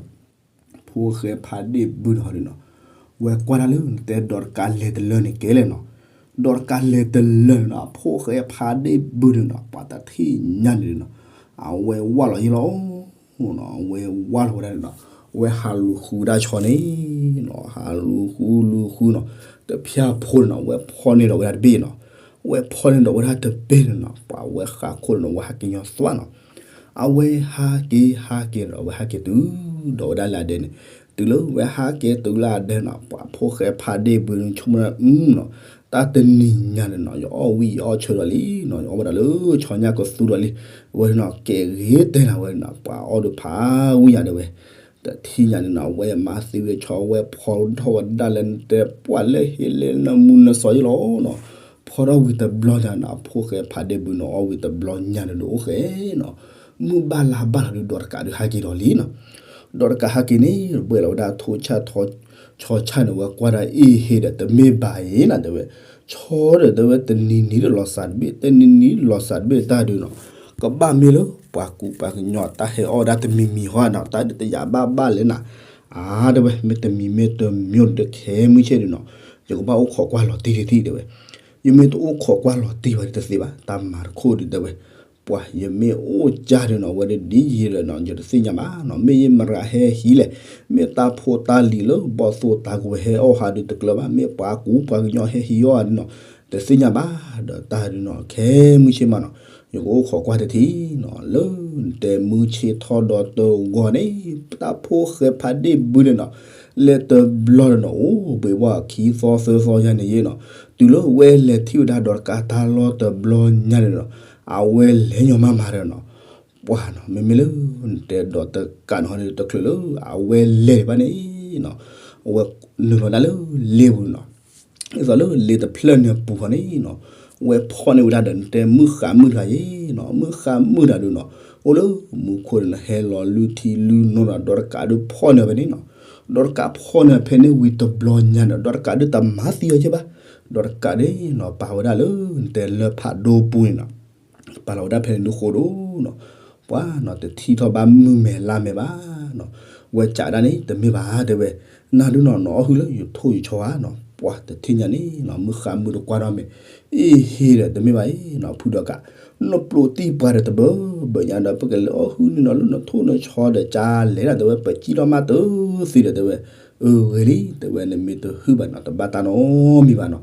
ဖိၣ်ဃဲဖးဒ့ၣ်ဘုန့ၣ်ဟီဒုးနီၤ, ဝဲကွၢ်တၢ်လၢနတဲဒီးတကးလဲၤတလၢန့ၣ်ကဲလဲၣ်နီၤ, ဒီးတကးလဲၤတလၢန့ၣ်နီၤ ဖိၣ်ဃဲဖးဒ့ၣ်ဘုန့ၣ်နီၤ ပှၤတထံၣ်ညါန့ၣ်နီၤ, အဝဲဝၢ်လီၤယ့လီၤနီၤ, အဝဲဝၢ်လီၤဝဲဒၣ်န့ၣ်နီၤ, ဝဲဟးလူၤဃုဒၣ်ဆီန့ၣ်နီၤ, ဟးလူၤဃုလူၤဃုနီၤ, တဖၣ်ဖိန့ၣ်နီၤ ဝဲဖီၣ်န့ၢ်ဒီးဝဲဒၣ်တဘ့ၣ်နီၤ, ဝဲဖီၣ်န့ၢ်ဒီးဝဲဒၣ်တဘ့ၣ်န့ၣ်နီၤ ပှၤဝဲဃးခိၣ်န့ၣ်နီၤ ဝဲဟးက့ၤညီသွၣ်နီၤ အဝဲဟးက့ၤဟးက့ၤဒီး အဝဲဟးက့ၤတုၤဒီးဝဲဒၣ်လၢအဒဲန့ၣ်, တုၤလၢဝဲဟးက့ၤတုၤလၢအဒဲနီၤ ပှၤဖိၣ်ဃဲဖးဒ့ၣ်ဘုန့ၣ် ဆိကမိၣ်နီၤ, တၢ်တနံၤညါန့ၣ်နီၤ ယအီၣ်ဝံၣ်ယအီၣ်ဆၢဒီးလံနီၤ, ယအီၣ်ဝဲဒၣ်လၢဆီညၣ်ကသူဒီးလံ, ဝဲန့ၣ်နီၤ ကဲဂ့ၤတဲနၤဝဲန့ၣ်နီၤ ပှၤအီၣ်ဒုးဖးဝံၣ်ယၤဒဲးဝဲ တထံၣ်ညါန့ၣ်နီၤ ဝဲမၤသံဝဲဆီ ဝဲဖီထီၣ်ဝဲဒၣ်လၢနတဲပှၢ်လၢဟ့လၢနမုၢ်နစီၤယ့လီၤနီၤ, ဖီထီၣ်ဝံၤတဘျီညါန့ၣ်နီၤ ဖိၣ်ဃဲဖးဒ့ၣ်ဘုန့ၣ် အီၣ်ဝံၤတဘျီညါန့ၣ်ဒုးအိၣ်ဃဲနီၤ, မုၢ်ဘၣ်လါဘၣ်လီၤဒုး ဒီးတကးဒုးဟးက့ၤဒီးလံနီၤ, ဒီးတကးဟးက့ၤန့ၣ် ဘှဲၣ်လီၤဝဲဒၣ်ထိၣ်ဆၣ်ထိၣ်ဆီဆၣ်န့ၣ် ဝဲကွၢ်ဒၣ်အ့ၣ်ဟ့ဒီး တမ့ၢ်ဘၣ်အံၤနၤတဲဝဲ, ဆီဒီးတဲဝဲ တနံၤနံၤဒီးလီၤစၢ်တဘ့ၣ် တနံၤနံၤလီၤစၢ်တဘ့ၣ်တၢ်ဒုးနီၤ, ကဘၣ်မ့ၢ်လၢပှၤကူပှၤကညီတၢ်ဟဲအီၣ်ဝဲဒၣ်တမံၤမံၤဟီနီၤ, တၢ်ဒုးတယာ်ဘၣ်ဘၣ်လဲၣ်နၤ, အါတဲဝဲ မ့ၢ်တမံၤမ့ၢ်တမံၤဒီးခဲမုၢ်ဆ့ၣ်ဒုးနီၤ, ယကဘၣ်အိၣ်ခိးကွၢ်လီၤတံၢ်တထံၣ်တဲဝဲ, ယမ့ၢ်တအိၣ်ခိးကွၢ်လီၤတံၢ်ဘၣ်ဒီးတသ့ဘၣ် တၢ်မၤတခိၣ်ဒုးတဲဝဲ, ပှၤယမ့ၢ်အိၣ်ကၢ်ဒုးနီၤ ဝဲဒၣ်ဒ်ယံၤဒီးနီၤ ယတသ့ၣ်ညါဘၣ်နီၤ, မ့ၢ်ယမရၤဟဲဟံးလဲၣ်, မ့ၢ်တၢ်ဖိတၢ်လံၤလၢဘီၣ်သိၣ်တၢ်ကဝဲၤဟဲအီၣ်ဟးဒုးတကျၢၤဘၣ်, မ့ၢ်ပှၤကူပှၤကညီဟဲဟံးအီၣ်ဟးဒုးနီၤ, တသ့ၣ်ညါဘၣ်, ဒီးတၢ်ဒုးနီၤ ခဲမုၢ်ဆ့ၣ်မးနီၤ, ယကအိၣ်ခိးကွၢ်တထံၣ်နီၤ, လၢနတဲမုၢ်ဆ့ၣ်ထီၣ်ဒီးတဂီၤန့ၣ် တၢ်ဖိၣ်ဃဲဖးဒ့ၣ်ဘုန့ၣ်နီၤ, လဲၤတဘျီဒီးနီၤ အိၣ်ဘှံးဘှီၣ်ခံသီသၢသီယါန့ၣ်ယ့ၣ်နီၤ, တုၤလၢဝဲလဲၤထံၣ်ဝဲဒၣ်ဒီးတကးတၢ်လီၢ်တဘျီညါန့ၣ်နီၤ, အဝဲလဲၤညီမးမးဒီးနီၤ, ပှၤနီၤ မ့မ့ၢ်လၢ နတဲဒီးတကးန့ၣ်ဟီန့ၣ် တချုးလၢအဝဲလဲၤဘၣ်န့ၣ်နီၤ, အဝဲနုာ်လီၤဒၣ်လၢလ့ပူၤနီၤ, ဒ်သိးလၢလ့တဖျၢၣ်န့ၣ်ပူၤဃီန့ၣ်နီၤ, ဝဲဖီၣ်န့ၢ်ဝဲဒၣ်ဒီးနတဲမုၢ်ဃးမုၢ်တဂၤယ့ၣ်နီၤ, မုၢ်ဃးမုၢ်တဂၤဒုးနီၤ, အိၣ်လၢမူခိၣ်န့ၣ် ဟဲလီၤလုၢ်ထံလုၢ်နိနီၤ, ဒီးတကးဒုးဖီၣ်န့ၢ်ဝဲဖဲန့ၣ်နီၤ, ဒီးတကးဖီၣ်န့ၢ်ဖဲန့ၣ်ဝံၤတဘျီညါန့ၣ် ဒီးတကးဒုးတမၤသံအီၤကဲဘၣ်, ဒီးတကးဒုးနီၤ ပာ်ဝဲဒၣ်လၢနတဲလၢဖးဒိၣ်ပူၤန့ၣ်နီၤ ပာ်လီၤဝဲဒၣ်ဖဲန့ၣ်ဒုးဃိဒိၣ်နီၤ, ပှၤနီၤ တထံၣ်ထီၣ်ဘၣ်မုၢ်မဲာ်လါမဲာ်ဘၣ်နီၤ, ဝဲကးဒၣ်န့ၣ် တမ့ၢ်ဘၣ်တဲဝဲ, နၤဒုးနီၤ နအီၣ်ဟုၣ်လၢယထိၣ်ယဆီဧါနီၤ, ပှၤတထံၣ်ညါန့ၣ်နီၤ မုၢ်ဃးမုၢ်တကွၢ်ထီၣ်မ့ၢ် အ့ၣ်ဟ့ဒီး တမ့ၢ်ဘၣ်အံၤနီၤ ဖုဒီးကး, နပျိးတံၢ်ပှၤဒီးတဘၢဘၢညါဒီး ပကလဲၤအီၣ်ဟုၣ်န့ၣ်နီၤ လၢနထိၣ်နဆီဒီးကၢ်လဲၣ်နီၤ တဲဝဲ ပစံၣ်ထီၣ်မးတသ့ဒီးတဲဝဲ, အၢ ဂ့ၤလံ တဲဝဲ နမ့ၢ်တဟုၣ်ဘၣ်နီၤ တဘၣ်တၢ်နီတမံၤဘၣ်နီၤ,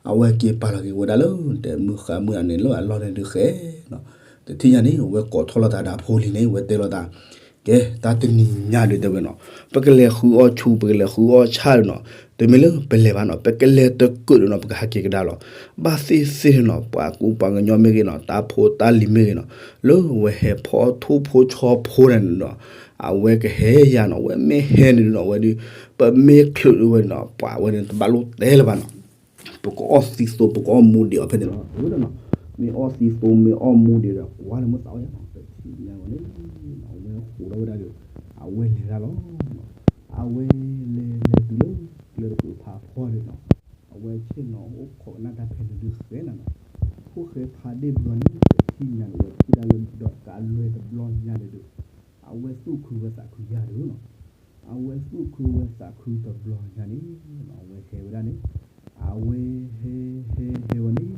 အဝဲက့ၤပာ်လီၤက့ၤဝဲဒၣ်လၢ တဲမုၢ်ဃးမုၢ်န့ၣ် လၢအလီၢ်န့ၣ်ဒုးဃဲနီၤ, တထံၣ်ညါန့ၣ် အဝဲကိးထီၣ်လိာ်သးဒီးအဖိလံၤန့ၣ် အဝဲတဲလိာ်သး ကဲ တၢ်တနံၤညါဒုးတဲဝဲနီၤ, ပကလဲၤဃုအီၣ်ဆူၣ် ပကလဲၤဃုအီၣ်ဆၣ်ဒုးနီၤ, တမ့ၢ်လၢပလဲၤဘၣ်နီၤ ပကလဲၤတကၢးဒုးနီၤ ပကဟးက့ၤကဒါလီၤ, ဘၣ်သ့ၣ်သ့ၣ်နီၤ ပှၤကူပှၤကညီမ့ၢ်ဂ့ၤနီၤ တၢ်ဖိတၢ်လံၤမ့ၢ်ဂ့ၤနီၤ, လၢဝဲဟဲဖီၣ်ထိၣ်ဖိဆီဖိန့ၣ်နီၤ, အဝဲကဟဲယၤနီၤ ဝဲမ့ၢ်ဟဲန့ၣ်ဒုးနီၤ ဝဲဒုး ပမ့ၢ်ချုးဒုးဝဲနီၤ ပှၤဝဲန့ၣ် တဘၣ်လိၣ်တဲလၢၤဘၣ်နီၤ ပကအီၣ်သံသိ ပကအီၣ်မူဒံးအီၤဖဲန့ၣ်လီၤ. မ့ၢ်အီၣ်သံသိ မ့ၢ်အီၣ်မူဒံးဒီး ကွၢ်လၢမုၢ်သးဝဲနီၤ တထံၣ်ညါဝဲန့ၣ် အဝဲဃိးထီၣ်ဝဲဒၣ်ဒီး အဝဲလဲၤဒၣ်လီၤ. အဝဲလဲၤလဲၤတုၤလၢ ကျဲတကုးဖးဖီဒီးနီၤ အဝဲဆ့ၣ်နီၤအိၣ်ခိးကနၣ်တၢ်ဖဲန့ၣ်ဒုးဃဲနၤနီၤ ဖိၣ်ဃဲဖးဒ့ၣ်ဘုန့ၣ် တထံၣ်ညါန့ၣ် ဝဲထံၣ်ဒၣ်လၢဒီးကးလွဲၢ်တဘျီညါန့ၣ်ဒုး အဝဲသူၣ်ခုဝဲသးခုယၤဒုးနီၤ အဝဲသူၣ်ခုဝဲသးခုတဘျီညါန့ၣ် အဝဲဟဲဝဲဒၣ်န့ၣ် အဝဲဟဲဟဲဟဲဝဲန့ၣ်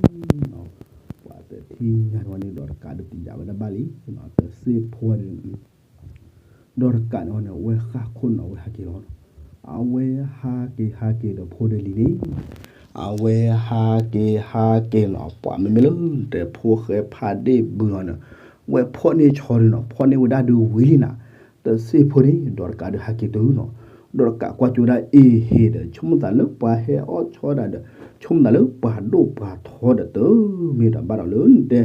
ပှၤတထံၣ်ညါတဝဲန့ၣ် ဒီးတကးဒုးတယာ်ဝဲဒၣ်ဘၣ်လံ တသ့ၣ်ဖိဝဲဒၣ်န့ၣ် ဒီးတကးန့ၣ်ဝဲန့ၣ် အဝဲဃၣ်ခိၣ်န့ၣ် အဝဲဟးက့ၤလီၤနီၤ အဝဲဟးက့ၤဟးက့ၤဒီးဖိတလံၤန့ၣ် အဝဲဟးက့ၤဟးက့ၤနီၤ ပှၤမ့မ့ၢ်လၢတဲဖိၣ်ဃဲဖးဒ့ၣ်ဘုလီၤန့ၣ် ဝဲဖီၣ်န့ၢ်ဆီဒုးနီၤ ဖီၣ်န့ၢ်ဝဲဒၣ်ဒုးဝံၤလံနၤ တသ့ၣ်ဖိန့ၣ် ဒီးတကးဒုးဟးက့ၤတုၤနီၤ ဒီးတကးကွၢ်ကၠိဝဲဒၣ်အ့ၣ်ဟ့ဒီး ဆိကမိၣ်သးလၢပှၤဟဲအီၣ်ဆီဒၣ်ဒီး ဆိကမိၣ်သးလၢပှၤဒိၣ်ပှၤထီဒီးတမ့ၢ်ဒီးဘၣ်ဒီးလၢနတဲ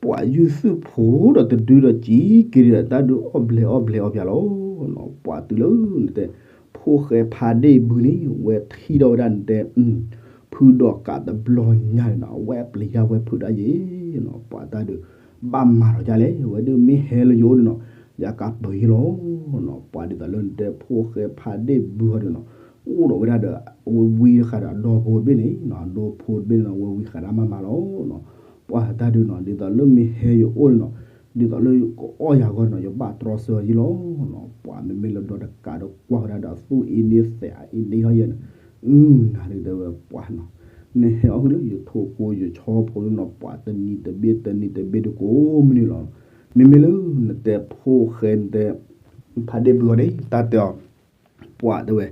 ပှၤယုၢ်သုးဖိဒီးတဒုဒီးစံးက့ၤဒီးတၢ်ဒုးအီၣ်ဘျဲးအီၣ်ဘျဲးအီၣ်ပၠးလီၤ. ပှၤတုၤလၢနတဲ ဖိၣ်ဃဲဖးဒ့ၣ်ဘုန့ၣ် ဝဲထံၣ်ထီၣ်ဝဲဒၣ်နတဲ ဖု ဖုဒီးကးတဘျီညါန့ၣ်နီၤ အဝဲပျံၤယါဝဲဖုဒၣ်ယဲနီၤ ပှၤတၢ်ဒုး ဘၣ်မၤထီၣ်ယါလဲၣ် ဝဲဒုးမ့ၢ်ဟဲလၢယအိၣ်န့ၣ်နီၤ ယကးပၢၤယဲလီၤနီၤ ပှၤဒ်သိးလၢနတဲဖိၣ်ဃဲဖးဒ့ၣ်ဘုဟီဒုးနီၤ အိၣ်ဒီးဝဲဒၣ်ဒီး အဝဲဝံတဃာ်ဒီးအဒီဖိတဘ့ၣ်န့ၣ်နီၤ အဒီဖိတဘ့ၣ်န့ၣ်နီၤ ဝဲဝံဃာ်ဒၣ်မးမးလီၤနီၤ ပှၤတၢ်ဒုးနီၤ ဒ်သိးလၢမ့ၢ်ဟဲယအိၣ်န့ၣ်နီၤ ဒ်သိးလၢကအီၣ်ယၤဂီၢ်နီၤ ယဘၣ်တြီဆၢယဲလီၤနီၤ ပှၤမ့မ့ၢ်လၢဒီးတကးဒီးကွၢ်ဝဲဒၣ်ဒီးသူၣ်အ့န့သဲးအ့န့ဟီယဲန့ၣ် အုနၤဒုးတဲဝဲပှၤနီၤ နဟဲအီၣ်ဟုလၢယထိၣ်ဖိယဆီဖိနီၤ ပှၤတနံၤတဘ့ၣ်တနံၤတဘ့ၣ်ဒုးကိးမုၢ်နံၤလီၤ မ့မ့ၢ်လၢနတဲဖိၣ်ဃဲနတဲ ဖးဒ့ၣ်ဘုအီၤန့ၣ် တၢ်တဲအီၤ ပှၤတဲဝဲ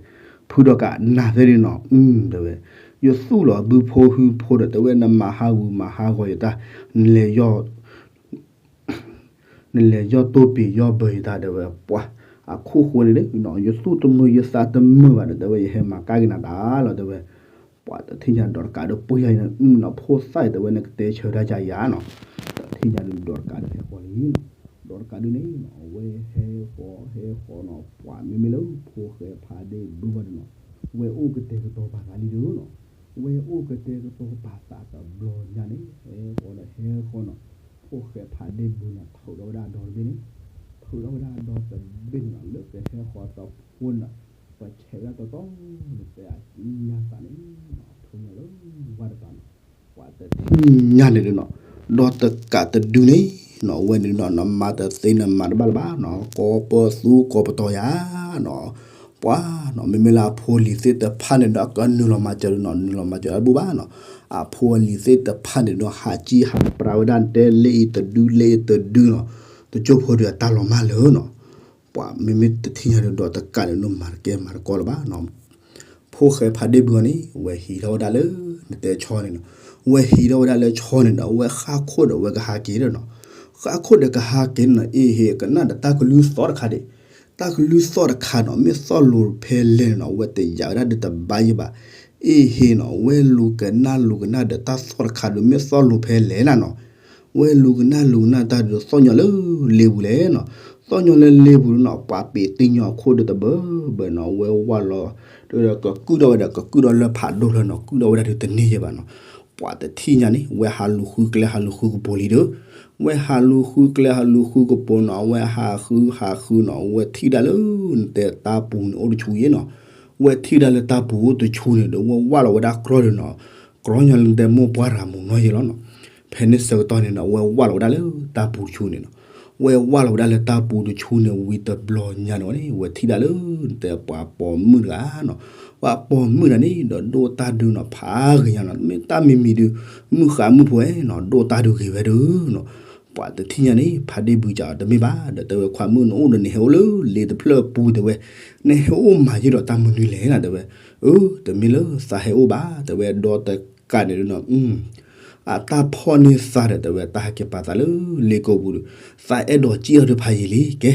ဖုဒီးကးနၤသ့န့ၣ်နီၤ အုတဲဝဲ ယသူၣ်လီၤဘုဖိဟုဖိဒီး တဲဝဲနမၤဟးဂူာ်မၤဟးဂီၤယတၢ် နလဲၤယီၢ် နလဲၤယီၢ်တိၢ်ပ့ၤယီၢ်ဘၢယတၢ် တဲဝဲပှၤ အခိၣ်ဃိန့ၣ် ယသူၣ်တမုာ်ယသးတမုာ်ဘၣ်ဒီး တဲဝဲယဟဲမၤကၣ်က့ၤနၤတၢ်လီၤ တဲဝဲ ပှၤတထံၣ်ညါဒီးတကးဒီးပှ့ၤယၤအံၤနီၤ အုနီၤ ဖိသၣ်အံၤ တဲဝဲနကတဲဆၢတၢ်ယၤယၤနီၤ တထံၣ်ညါဒုးဒီးတကးဒီးဟဲဃီၤလံနီၤ ဒီးတကးဒုးန့ၣ်နီၤ အဝဲဟဲဃီၤဟဲဃီၤနီၤ ပှၤမ့မ့ၢ်လၢဖိၣ်ဃဲဖးဒ့ၣ်ဘုဘၣ်ဒုးနီၤ ဝဲအိၣ်ကတဲာ်ကတီၤပာ်သးလံဒုးနီၤ ဝဲအိၣ်ကတဲာ်ကတီၤပာ်သးတဘျီညါန့ၣ် ဟဲဃီၤဒီးဟဲဃီၤနီၤ ဖိၣ်ဃဲဖးဒ့ၣ်ဘုနီၤ ထုးထီၣ်ဝဲဒၣ်အဒီတဘ့ၣ်န့ၣ် ထုးထီၣ်ဝဲဒၣ်အဒီတဘ့ၣ်န့ၣ်နီၤ လၢကဟဲဃီၤသးဖိန့ၣ်နီၤ ပှၤဆဲးဝဲဒၣ်တီတီ နတဲအညါသးန့ၣ်နီၤ အဖျိညါလၢဝါတပၤနီၤ ပှၤတထံၣ်ညါန့ၣ်ဒုးနီၤ ဒီးတကးတဒုန့ၣ်နီၤ အဝဲန့ၣ်နီၤ နမၤတသ့နမၤတဘၣ်လၢၤဘၣ်နီၤ ကိးပသူကိးပတီၤယၤနီၤ ပှၤနီၤ မ့မ့ၢ်လၢအဖိအလံၤသ့ၣ်တဖၣ်န့ၣ်ဒီး ကနုာ်လီၤမၤစၢၤဒုးနီၤ နုာ်လီၤမၤစၢၤတဘူၣ်ဘၣ်နီၤ အဖိအလံၤသ့ၣ်တဖၣ်န့ၣ်ဒီး ဟးကံၣ်ဟးပြါဝဲဒၣ် နတဲလၢအံၤတဒုလၢအံၤတဒုနီၤ တကၠိဖိဒုးအတၢ်လီၤမၢ်လၢၤနီၤ ပှၤမ့မ့ၢ်တထံၣ်ညါဒုးဒီးတကးန့ၣ် နမၤတကဲမၤတကီလၢၤဘၣ်နီၤ ဖိၣ်ဃဲဖးဒ့ၣ်ဘုအီၤန့ၣ် ဝဲဟံးထီၣ်ဝဲဒၣ်လၢ နတဲဆီန့ၣ်နီၤ ဝဲဟံးထီၣ်ဝဲဒၣ်လၢဆီန့ၣ်ဒီး ဝဲဃၣ်ခိၣ်ဒီးဝဲကဟးက့ၤဒီးနီၤ ဃၣ်ခိၣ်ဒီးကဟးက့ၤန့ၣ်နီၤ အ့ၣ်ဟ့ၣ်ကနၣ်ဒီးတၢ်ကလုၢ်သီၣ်တခါဒံး တၢ်ကလုၢ်သီၣ်တခါနီၤ မ့ၢ်သီၣ်လိၤဖဲလဲၣ်န့ၣ်နီၤ ဝဲတယာ်ဝဲဒၣ်ဒုးတဘါယံၤဘၣ် အ့ၣ်ဟ့ၣ်နီၤ ဝဲလူၤကနၣ်လူၤကနၣ်ဒီးတၢ်သီၣ်တခါဒုး မ့ၢ်သီၣ်လိၤဖဲလဲၣ်နၤနီၤ ဝဲလူၤကနၣ်လူၤကနၣ်တၢ်ဒုး သီၣ်ညီလၢလ့ပူၤလဲၣ်နီၤ သီၣ်ညီလၢလ့ပူၤနီၤ ပှၤပ့ၤတံၢ်ညီအခိၣ်ဒုးတဘၢဘၢနီၤ ဝဲဝၢ်လီၤ ဒီးကကုၢ်ထီၣ်ဝဲဒီး ကကုၢ်ထီၣ်လၢဖးဒိၣ်လၢနီၤ ကုၢ်ထီၣ်ဝဲဒၣ်ဒုးတန့ၢ်ယဲဘၣ်နီၤ ပှၤတထံၣ်ညါန့ၣ် ဝဲဟးလူၤဃုကျဲဟးလူၤဃုကပိာ်လံဒီး ဝဲဟးလူၤဃုကျဲဟးလူၤဃုကပိာ်နီၤ ဝဲဟးဃုဟးဃုနီၤ ဝဲထံၣ်ဒၣ်လၢ နတဲတၢ်ပူၤန့ၣ်အိၣ်တဆူယဲနီၤ ဝဲထံၣ်ဒၣ်လၢတၢ်ပူၤအိၣ်တဆူန့ၣ်ဒီး ဝဲဝၢ်လီၤဝဲဒၣ်ကြီဒုးနီၤ ကြီညီလၢနတဲမိၢ်ပှၢ်ရၤမူၤနီၢ်ယဲလီၤနီၤ ဖဲန့ၣ်ဆၢကတီၢ်န့ၣ်ဒီး ဝဲဝၢ်လီၤဝဲဒၣ်လၢတၢ်ပူၤတဆူန့ၣ်နီၤ ဝဲဝၢ်လီၤဝဲဒၣ်လၢတၢ်ပူၤတဆူန့ၣ် ဝံၤတဘျီညါန့ၣ်ဝဲန့ၣ် ဝဲထံၣ်ဒၣ်လၢ နတဲပှၤပိာ်မုၣ်တဂၤနီၤ ပှၤပိာ်မုၣ်တဂၤန့ၣ်ဒီး ဒိၣ်တၢ်ဒုးနီၤ ဖးဂ့ၤညါနီၤ မ့ၢ်တၢ်မံၤမံၤဒုး မုၣ်ဃါမုၣ်ဖိဝဲနီၤ ဒိၣ်တၢ်ဒုးဂ့ၤဝဲဒုးနီၤ ပှၤတထံၣ်ညါန့ၣ် ဖးဒ့ၣ်ဘုကးအီၤတမ့ၢ်ဘၣ် ဒီးတဲဝဲခွါမုၣ်နအိၣ်ဒီးန့ၣ် ဟဲအိၣ်လၢလ့တဖျၢၣ်ပူၤတဲဝဲ နဟဲအိၣ်မၤယဲဒီးတၢ်မနုၤလဲၣ်နၤတဲဝဲ အၢ တမ့ၢ်လၢသးဟဲအိၣ်ဘၣ် တဲဝဲဒီးတကးန့ၣ်ဒုးနီၤ အတၢ်ဖီၣ်န့ၢ်သးဒီး တဲဝဲတၢ်ဟဲက့ၤပာ်သးလၢလ့ကိာ်ပူၤဒီး သးအဲၣ်ဒိးစံၣ်အီၤဒုးဖးယံာ်လံ ကဲ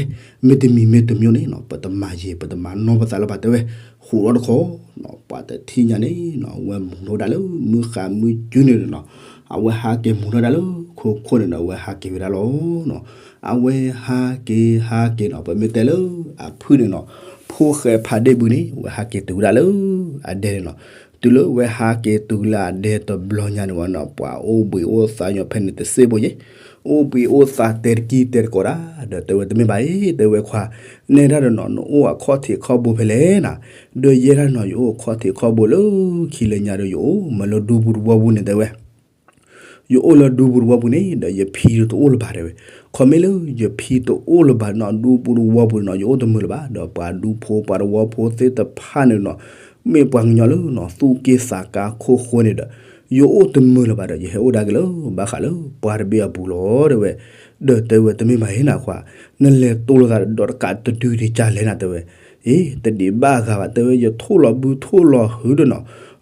မ့တမံၤမ့တမံၤန့ၣ်နီၤ ပတမၤယဲ ပတမၤနီၢ်ပသးလၢၤဘၣ်တဲဝဲ ဃိးဒီတခီနီၤ ပှၤတထံၣ်ညါန့ၣ်နီၤ အဝဲမူၤထီၣ်ဝဲဒၣ်လၢမုၢ်ဃါမုၢ်ကုန့ၣ်နီၤ အဝဲဟးက့ၤမူၤထီၣ်ဝဲဒၣ်လၢခိခိၣ်န့ၣ်ဒီး အဝဲဟးက့ၤဝဲဒၣ်လီၤနီၤ အဝဲဟးက့ၤဟးက့ၤနီၤ ပမ့ၢ်တဲလၢအဖုၣ်န့ၣ်နီၤ ဖိၣ်ဃဲဖးဒ့ၣ်ဘုန့ၣ် အဝဲဟးက့ၤတုၤဝဲဒၣ်လၢအဒဲန့ၣ်နီၤ တုၤလၢဝဲဟးက့ၤတုၤလၢအဒဲတဘျီညါန့ၣ်ဝဲနီၤ ပှၤအိၣ်ဘှံးအိၣ်သါညီဖဲန့ၣ်တစ့ၢ်ဖိယဲ အိၣ်ဘှံးအိၣ်သါတဲတကံၢ်တဲတကိးဒၣ် ဒီးတဲဝဲတမ့ၢ်ဘၣ်အံၤ တဲဝဲခွါ နဲဒၣ်ဒီးနီၤ နအိၣ်အခီၣ်ထံးခီၣ်ဘိဖဲလဲၣ်နၤ ဒီးယဲဒၣ်နီၤ ယအိၣ်အခီၣ်ထံးခီၣ်ဘိလၢခံလၢညါဒီး ယအိၣ်မးလၢဒူပူၤတဝီပူၤန့ၣ်တဲဝဲ ယအိၣ်လၢဒူပူၤတဝီပူၤန့ၣ် ဒီးယဖံတအိၣ်လၢၤဘၣ်တဲဝဲ ခီမ့ၢ်လၢယဖံတအိၣ်လၢၤဘၣ်နီၤ ဒူပူၤတဝီပူၤန့ၣ်နီၤ ယအိၣ်တမုာ်လၢၤဘၣ် ဒီးပှၤဒူဖိပှၤတဝီဖိသ့ၣ်တဖၣ်န့ၣ်နီၤ မ့ၢ်ပှၤကညီလၢနီၤ သူၣ်က့ၣ်သးကါခိၣ်ဃိန့ၣ်ဒီး ယအိၣ်တမုာ်လၢၤဘၣ်ဒီး ယဟဲအိၣ်ဒၣ်က့ၤလၢ ဘၣ်ဃးလၢပှၤတဘ့ၣ်အပူၤလီၤတဲဝဲ ဒီးတဲဝဲတမ့ၢ်ဘၣ်အံၤနၤခွါ နလဲၤတိလိာ်သးဒီးတကးတဒုဒံးကလဲၣ်နၤတဲဝဲ အ့ တဒံးဘၣ်အဂၤဘၣ် တဲဝဲ ယထိၣ်လီၤဘုထိၣ်လီၤဟုဒီးနီၤ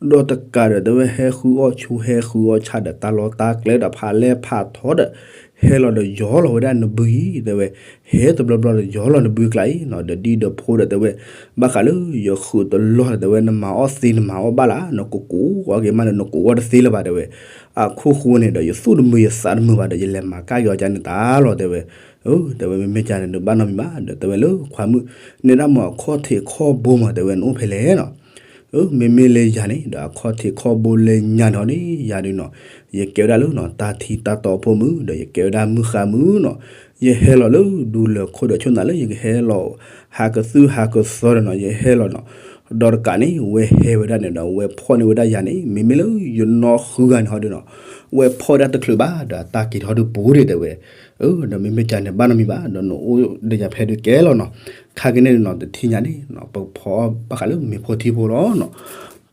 ဒီးတကးဒီးတဲဝဲ ဟဲဃုအီၣ်ဆူၣ်ဟဲဃုအီၣ်ဆၣ်ဒီး တၢ်လီၢ်တၢ်ကျဲဒီးဖးလဲၢ်ဖးထီဒီး ဟဲလီၤဒီးယီၤလီၤဝဲဒၣ်နဘုအံၤ တဲဝဲ ဟဲတဘျီဘျီဒီးယီၤလီၤနဘုအကျါအံၤနီၤ ဒီးဒ်ဒီးဖိဒီးတဲဝဲ ဘၣ်ဃးလၢယဃုတလီၢ်ဒီးတဲဝဲ နမၤအီၣ်သ့နမၤအီၣ်ဘၣ်လၢ နကကိးအီၣ်က့ၤမးဒီး နကိးအီၣ်တသ့လၢၤဘၣ်တဲဝဲ အခိၣ်ဃိန့ၣ်ဒီး ယသူၣ်တမုာ်ယသးတမုာ်ဘၣ်ဒီး ယလဲၤမၤကၣ်က့ၤအီၤကန့ၣ်တၢ်လီၤတဲဝဲ တဲဝဲမ့မ့ၢ်ကန့ၣ် နဘၣ်နီတမံၤဘၣ်ဒီး တဲဝဲလၢခွါမုၣ် နဲဒၣ်မ့ၢ်အခီၣ်ထံးခီၣ်ဘိမး တဲဝဲ နအိၣ်ဖဲလဲၣ်နီၤ အၢ မ့မ့ၢ်လၢယၤန့ၣ် ဒီးအခီၣ်ထံးခီၣ်ဘိလၢညါန့ၣ်န့ၣ် ယၤဒုးနီၤ, ယကဲဝဲဒၣ်လၢနီၤ တၢ်ထံတၢ်တီအဖိမုၣ် ဒီးယကဲဝဲဒၣ်မုၣ်ဃါမုၣ်နီၤ, ယဟဲလီၤလၢဒူလၢၢ်ခိၣ်ဒီးဆိၣ်နၤလၢယကဟဲလီၤ ဟးကသုၣ်ဟးကသီဒီးနီၤ ယဟဲလီၤနီၤ, ဒီးတကးန့ၣ် ဝဲဟဲဝဲဒၣ်န့ၣ်ဒီး ဝဲဖီၣ်န့ၢ်ဝဲဒၣ်ယၤန့ၣ် မ့မ့ၢ်လၢယနီၢ်ဃုဂၤန့ၣ်ဟီဒုးနီၤ, ဝဲဖီၣ်ဝဲဒၣ်တချုးဘၣ် ဒီးအတၢ်က့ၤထီၣ်ဒုးပူၤဒံးတဲဝဲ, အၢ ဒီးမ့မ့ၢ်ကန့ၣ်ဘၣ်နီတမံၤဘၣ် ဒီးနအိၣ်ဒီးယၤဖဲဒုးကဲလီၤနီၤ, ခါကန့ၣ်ဒုးနီၤ တထံၣ်ညါန့ၣ် ပကဖီၣ်ဘၣ်ဃးလၢမ့ၤဖိထံဖိလီၤနီၤ,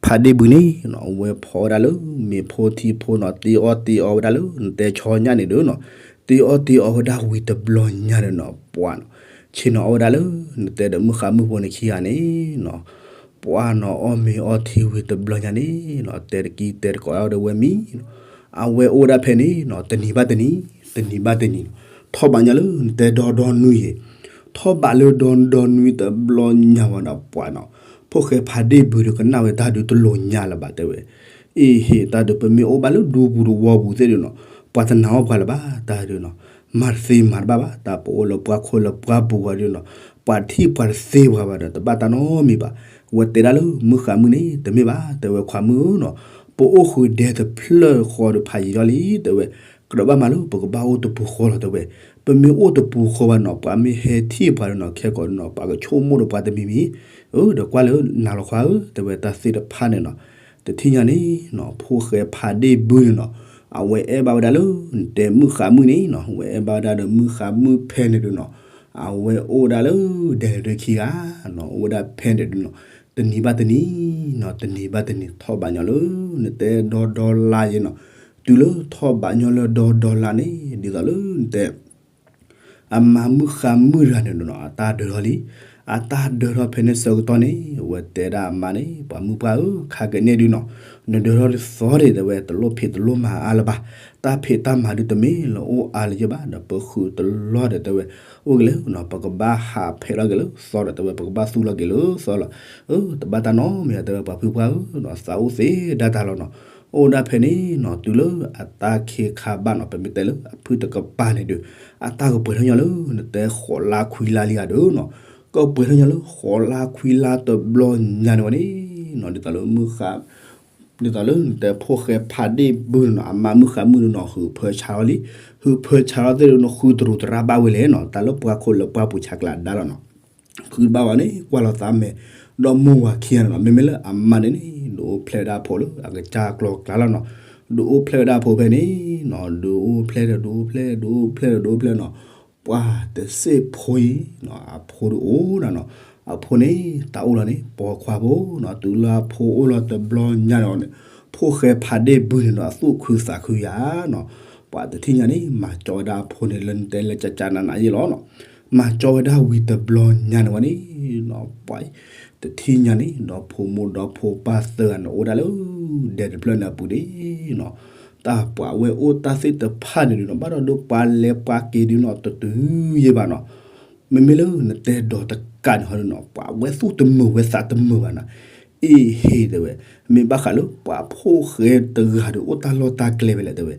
ဖးဒ့ၣ်ဘုန့ၣ်နီၤ အဝဲဖီၣ်ဝဲဒၣ်လၢမ့ၤဖိထံဖိနီၤ တ့အီၣ်တ့အီဝဲဒၣ်လၢနတဲဆီညါန့ၣ်ဒုးနီၤ, တ့အီၣ်တ့အီဝဲဒၣ်ဝံၤတဘျီညါန့ၣ်နီၤ ပှၤနီၤ, ဆ့ၣ်နီၤအီၣ်ဝဲဒၣ်လၢ နတဲဒီးမုၣ်ဃါမုၣ်ဖိန့ၣ်ခံဂၤန့ၣ်နီၤ, ပှၤနီၤအီၣ်မ့ၤအီထံဝံၤတဘျီညါန့ၣ်နီၤ တဲတကံတဲတကိးဒၣ်ဝဲဒၣ်ဝဲမံနီၤ, အဝဲအိၣ်ဝဲဒၣ်ဖဲန့ၣ်နီၤ တနံၤဘၣ်တနံၤ တနံၤဘၣ်တနံၤနီၤ, ထီၣ်ဘးညီလၢနတဲဒီဒီနွံယဲၢ် ထီၣ်ဘးလၢဒီဒီနွံတဘျီညါဝဲဒီးပှၤနီၤ, ဖိၣ်ဃဲဖးဒ့ၣ်ဘုဒီးကနၣ်ဝဲတၢ်ဒုးတလိာ်ညါလၢၤဘၣ်တဲဝဲ, အ့ဟ့ၣ်တၢ်ဒုး ပမ့ၢ်အိၣ်ဘၣ်လၢဒူပူၤတဝီပူၤသ့ၣ်ဒုးနီၤ, ပှၤတနာ်အီၣ်ပှၤလၢၤဘၣ်တၢ်ဒုးနီၤ, မၤတသ့မၤတဘၣ်ဘၣ် တၢ်ပအိၣ်လၢပှၤခိၣ်လၢပှၤပူၤဝဲဒုးနီၤ, ပှၤထံၣ်ပှၤတသ့ပှၤဘၣ်ဒီး တဘၣ်တၢ်နီတမံၤဘၣ်, ဝဲတဲဒၣ်လၢမုၣ်ဃါမုၣ်န့ၣ် တမ့ၢ်ဘၣ် တဲဝဲခွါမုၣ်နီၤ, ပအိၣ်ဃုာ်ဒဲတဖျၢၣ်ဃီဒီးဖးယံာ်လီၤလံ တဲဝဲ, ကြၢးဘၣ်မၤလၢပကဘၣ်အိၣ်တပူၤဃီလီၤတဲဝဲ, ပမ့ၢ်အိၣ်တပူၤဃီဘၣ်နီၤ ပှၤမ့ၢ်ဟဲထံၣ်ပှၤဒီးနီၤ ခဲကိာ်ဒီးနီၤ ပှၤကဆိကမိၣ်ဒီးပှၤတမံၤမံၤ, အၢ ဒီးကွၢ်လၢနၤလီၤခွါဧၢ တဲဝဲတၢ်သ့ၣ်တဖၣ်န့ၣ်နီၤ, တထံၣ်ညါန့ၣ်နီၤ ဖိၣ်ဃဲဖးဒ့ၣ်ဘုန့ၣ်နီၤ, အဝဲအဲၣ်ဘၣ်ဝဲဒၣ်လၢ နတဲမုၣ်ဃါမုၣ်န့ၣ်နီၤ ဝဲအဲၣ်ဘၣ်ဝဲဒၣ်ဒီးမုၣ်ဃါမုၣ်ဖဲန့ၣ်ဒုးနီၤ, အဝဲအိၣ်ဝဲဒၣ်လၢ ဒဲန့ၣ်ဒုးခံဂၤနီၤ အိၣ်ဝဲဒၣ်ဖဲန့ၣ်ဒုးနီၤ, တနံၤဘၣ်တနံၤနီၤ တနံၤဘၣ်တနံၤ ထီၣ်ဘးညီလၢ နတဲဒီဒီလါယဲနီၤ, တုၤလၢထီၣ်ဘးညီလၢဒီဒီလါန့ၣ် ဒ်သိးလၢနတဲ အမါမုၣ်ဃါမုၣ်တဂၤန့ၣ်နီၤ အတၢ်ဒၢထီၣ်လံ, အတၢ်ဒၢထီၣ်ဖဲန့ၣ်ဆၢကတီၢ်န့ၣ် အဝဲတဲဒၣ်အမါန့ၣ် ပှၤမုၣ်ပှၢ်ဧၢ ခါကန့ၣ်ဒုးနီၤ, နဒၢထီၣ်ဒ်သိးဒံးတဲဝဲ တလိၣ်ဖံးတလိၣ်မၤအါလၢၤဘၣ်, တၢ်ဖံးတၢ်မၤဒုးတမ့ၢ်လၢအိၣ်အါလၢၤဘၣ် ဒီးပဃုာ်တလီၤဒီးတဲဝဲ, အိၣ်က့ၤလၢနီၤ ပကဘၣ်ဟးဖဲးလီၤက့ၤလၢသီဒီးတဲဝဲ ပကဘၣ်သူလီၤက့ၤလၢသီလီၤ, အၢ တဘၣ်တၢ်နီတမံၤတဲဝဲ ပှၤဖုပှၢ်ဧၢနီၤ သးအိၣ်သ့ဒၣ်တၢ်လီၤနီၤ, အိၣ်ဒၣ်ဖဲန့ၣ်နီၤ တုၤလၢအတၢ်ခံခါဘၣ်နီၤ ပမ့ၢ်တဲလၢအဖုတကပၤန့ၣ်ဒုး အတၢ်ကပှဲၤထီၣ်ညီလၢ နတဲဃိးလါခွံလါလံဧါဒုးနီၤ, ကပှဲၤထီၣ်ညီလၢ ဃိးလါခွံလါတဘျီညါန့ၣ်ဝဲန့ၣ်နီၤ ဒ်သိးလၢမုၣ်ဃါ ဒ်သိးလၢနတဲဖိၣ်ဃဲဖးဒ့ၣ်ဘုန့ၣ်နီၤ အမါမုၣ်ဃါမုၣ်န့ၣ်နီၤ ဟုးဖၢဆါထီၣ်လံ, ဟုးဖၢဆါထီၣ်သ့ၣ်ဒုးနီၤ ဃုတရူးတရၣ်ဘၣ်ဝဲလဲၣ်နီၤ တၢ်လၢပှၤခိၣ်လၢပှၤပူၤဆးကျးဒါလီၤနီၤ ဃုတဘၣ်ဝဲန့ၣ် ကွၢ်လီၤသးမဲာ် ဒီးမိၢ်ဝၤခံဂၤန့ၣ်နီၤ မ့မ့ၢ်လၢအမါန့ၣ်န့ၣ် ဒုးအိၣ်ဖျဲၣ်ဝဲဒၣ်အဖိလၢအကစၢ်ကျီကျါလီၤနီၤ, ဒုးအိၣ်ဖျဲၣ်ဝဲဒၣ်အဖိဖဲန့ၣ်နီၤ ဒုးအိၣ်ဖျဲၣ်ဒီး ဒုးအိၣ်ဖျဲၣ် ဒုးအိၣ်ဖျဲၣ်ဒီး ဒုးအိၣ်ဖျဲၣ်နီၤ, ပှၤတစ့ၢ်ဖိအံၤနီၤ အဖိဒုးအိၣ်ဒၣ်နီၤ, အဖိန့ၣ် တၢ်အိၣ်လီၤန့ၣ် ပိာ်ခွါဖိနီၤ တုၤလၢအဖိအိၣ်လီၤတဘျီညါန့ၣ် ဖိၣ်ဃဲဖးဒ့ၣ်ဘုန့ၣ်နီၤ သူၣ်ခုသးခုယၤနီၤ, ပှၤတထံၣ်ညါန့ၣ် မၤကၠီဝဲဒၣ်အဖိန့ၣ် လၢနတဲလၢကကနးနးယဲၢ်လီၤနီၤ, မၤကၠီဝဲဒၣ်ဝံၤတဘျီညါန့ၣ်ဝဲန့ၣ်နီၤ ပှၤတထံၣ်ညါန့ၣ် ဒီးဖိမိၢ်ဒီးဖိပၢ်သၢဂၤန့ၣ် အိၣ်ဒၣ်လၢ ဒဲတဖျၢၣ်န့ၣ်အပူၤန့ၣ်နီၤ, တၢ်ပှၤဝဲအိၣ်တၢ်သ့ၣ်တဖၣ်န့ၣ်ဒုးနီၤ ဘၣ်ဒီးဒုးပှၤလဲၤပှၤက့ၤဒုးနီၤ တတုၤယဲၢ်ဘၣ်နီၤ မ့မ့ၢ်လၢနတဲဒီးတကးန့ၣ်ဟီဒုးနီၤ ပှၤဝဲသူၣ်တမုာ်ဝဲသးတမုာ်ဘၣ်နီၤ, အ့ဟ့ၣ်တဲဝဲ, မ့ၢ်ဘၣ်ဃးလၢပှၤဖိၣ်ဃဲတဂၤဒီးအိၣ်တၢ်လီၢ်တၢ်ကျဲဖဲလဲၣ်တဲဝဲ,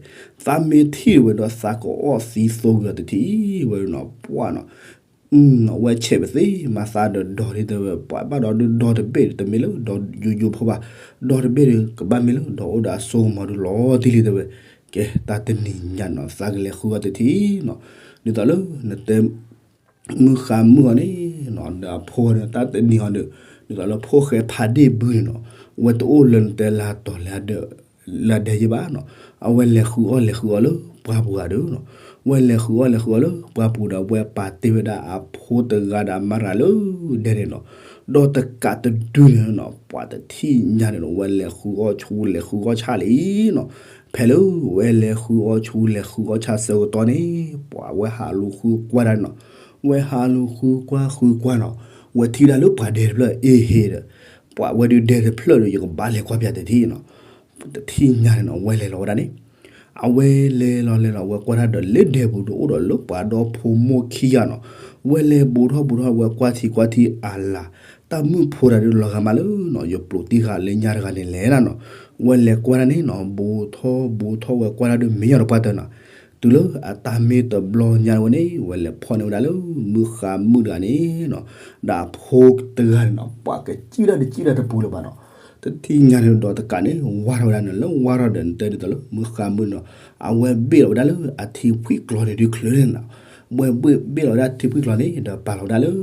သးမ့ၢ်ထံၣ်ဝဲဒီးသးကအီၣ်သံသိဂ့ၤအီၤတထံၣ်ဝဲဒုးနီၤ ပှၤနီၤ, အဝဲဆဲးပသ့မၤသးဒီးဒီဒ်တဲဝဲ ပှၤဘၣ်ဒီးဒုးဒီတဘ့ၣ်ဒီးတမ့ၢ်လၢဒီယိယိဖိဘၣ်, ဒီတဘ့ၣ်ဒီးကဘၣ်မ့ၢ်လၢဒီးအိၣ်ဒီးအစိကမီၤဒုးလီၤတံၢ်လံတဲဝဲ, ကဲတၢ်တနံၤညါနီၤ သးကလဲၤဃုအီၣ်တထံၣ်နီၤ, ဒ်သိးလၢနတဲ မုၢ်ဃါမုၢ်အီၤန့ၣ်နီၤ ဒီးအဖိန့ၣ် တၢ်တနံၤအီၤဒီး ဒ်သိးလၢဖိၣ်ဃဲဖးဒ့ၣ်ဘုန့ၣ်နီၤ ဝဲတအိၣ်လၢနတဲလၢတီၤလၢဒဲယဲၢ်ဘၣ်နီၤ, အဝဲလဲၤဃုအီၣ်လဲၤဃုအီၣ်လၢပှၢ်ပူၤဂၤဒုးနီၤ, ဝဲလဲၤဃုအီၣ်လဲၤဃုအီၣ်လၢပှၢ်ပူၤဒီး ဝဲပာ်တ့ၢ်ဝဲဒၣ်အဖိတဂၤဒီးအမါတဂၤလၢဒဲန့ၣ်နီၤ, ဒီးတကးတဒုန့ၣ်နီၤ ပှၤတထံၣ်ညါန့ၣ်နီၤ ဝဲလဲၤဃုအီၣ်ဆူလဲၤဃုအီၣ်ဆၣ်လံနီၤ, ဖဲလၢဝဲလဲၤဃုအီၣ်ဆူလဲၤဃုအီၣ်ဆၣ်ဆၢကတီၢ်န့ၣ် ပှၤဝဲဟးလူၤဃုကွၢ်ဒၣ်နီၤ, ဝဲဟးလူၤဃုကွၢ်ဃုကွၢ်နီၤ, ဝဲထံၣ်ဒၣ်လၢပှၤဒဲတဖျၢၣ်အ့ဟ့ၣ်ဒီး ပှၤဝဲဒုးဒဲတဖျၢၣ်ဒီး ယကဘၣ်လဲၤကွၢ်ပၠးတထံၣ်နီၤ, တထံၣ်ညါန့ၣ်နီၤ ဝဲလဲၤလီၤဝဲဒၣ်န့ၣ်, အဝဲလဲၤလီၤလဲၤလီၤ ဝဲကွၢ်တၢ်ဒီးလၢဒဲပူၤဒီးအိၣ်ဒီးလၢပှၤဒီဖိမိၢ်ခံဂၤနီၤ, ဝဲလဲၤဘူးထီၣ်ဘူးထီၣ် ဝဲကွၢ်ထံကွၢ်ထံအလၤ, တၢ်မုၣ်ဖိတဂၤဒုးလီၤဂာ်မးလၢနီၤ ယပျိးတံၢ်ဃာ်လၢညါတဂၤန့ၣ်လဲၣ်နီၤ, ဝဲလဲၤကွၢ်တၢ်န့ၣ်နီၤ ဘူးထီၣ်ဘူးထီၣ်ဝဲကွၢ်တၢ်ဒုးမ့ၢ်ညီတပှၢ်တၢၢ်နီၤ, တုၤလၢအတၢ်မ့ၢ်တဘျီညါဝဲန့ၣ် ဝဲလဲၤဖီၣ်န့ၢ်ဝဲဒၣ်လၢမုၢ်ဃါမုၣ်တဂၤန့ၣ်နီၤ, ဒီးအဖိတဂၤန့ၣ်နီၤ ပှၤကစံၣ်တၢ်တစံၣ်တၢ်တပူၤလၢၤဘၣ်နီၤ, တထံၣ်ညါန့ၣ်ဒီးတကးန့ၣ် ဝါထီၣ်ဝဲဒၣ်န့ၣ် လၢဝါထီၣ်ဒီးနတဲဒ်သိးလၢမုၢ်ဃါမုၢ်နီၤ, အဝဲဘ့ၣ်လီၤဝဲဒၣ်လၢအထံဖှံၣ်ကျီန့ၣ်ဒုးချုးန့ၣ်နီၤ, ဝဲဘ့ၣ်ဘ့ၣ်လီၤဝဲဒၣ်ထံဖှံၣ်ကျီန့ၣ် ဒီးပာ်လီၤဝဲဒၣ်လၢ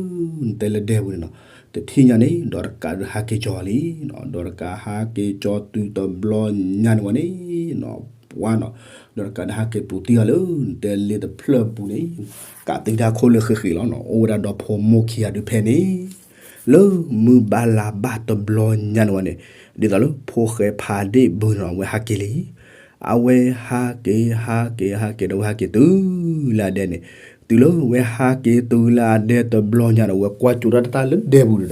နတဲလၢဒဲပူၤန့ၣ်နီၤ, တထံၣ်ညါန့ၣ် ဒီးတကးဒီးဟးက့ၤကၠီလံနီၤ, ဒီးတကးဟးက့ၤကၠီတုၤတဘျီညါန့ၣ်ဝဲန့ၣ်နီၤ, ပှၤနီၤ, ဒီးတကးဒီးဟးက့ၤပူၤတံၢ်အီၤလၢ နတဲလ့တဖျၢၣ်ပူၤန့ၣ်, ကးတံာ်တၢ်ခိၣ်လၢဃ့ဃ့လီၤနီၤ, အိၣ်ဝဲဒၣ်ဒီဖိမိၢ်ခံဂၤဒုးဖဲန့ၣ် လၢမုၢ်ဘၣ်လါဘၣ်တဘျီညါန့ၣ်ဝဲန့ၣ်, ဒ်သိးလၢဖိၣ်ဃဲဖးဒ့ၣ်ဘုန့ၣ် အဝဲဟးက့ၤလံ, အဝဲဟးက့ၤ ဟးက့ၤ ဟးက့ၤဒီးဝဲဟးက့ၤတုၤလၢအဒဲန့ၣ်, တုၤလၢဝဲဟးက့ၤတုၤလၢအဒဲတဘျီညါဒီး ဝဲကွၢ်ကၠိတၢ်တၢ်လၢဒဲပူၤဒီး,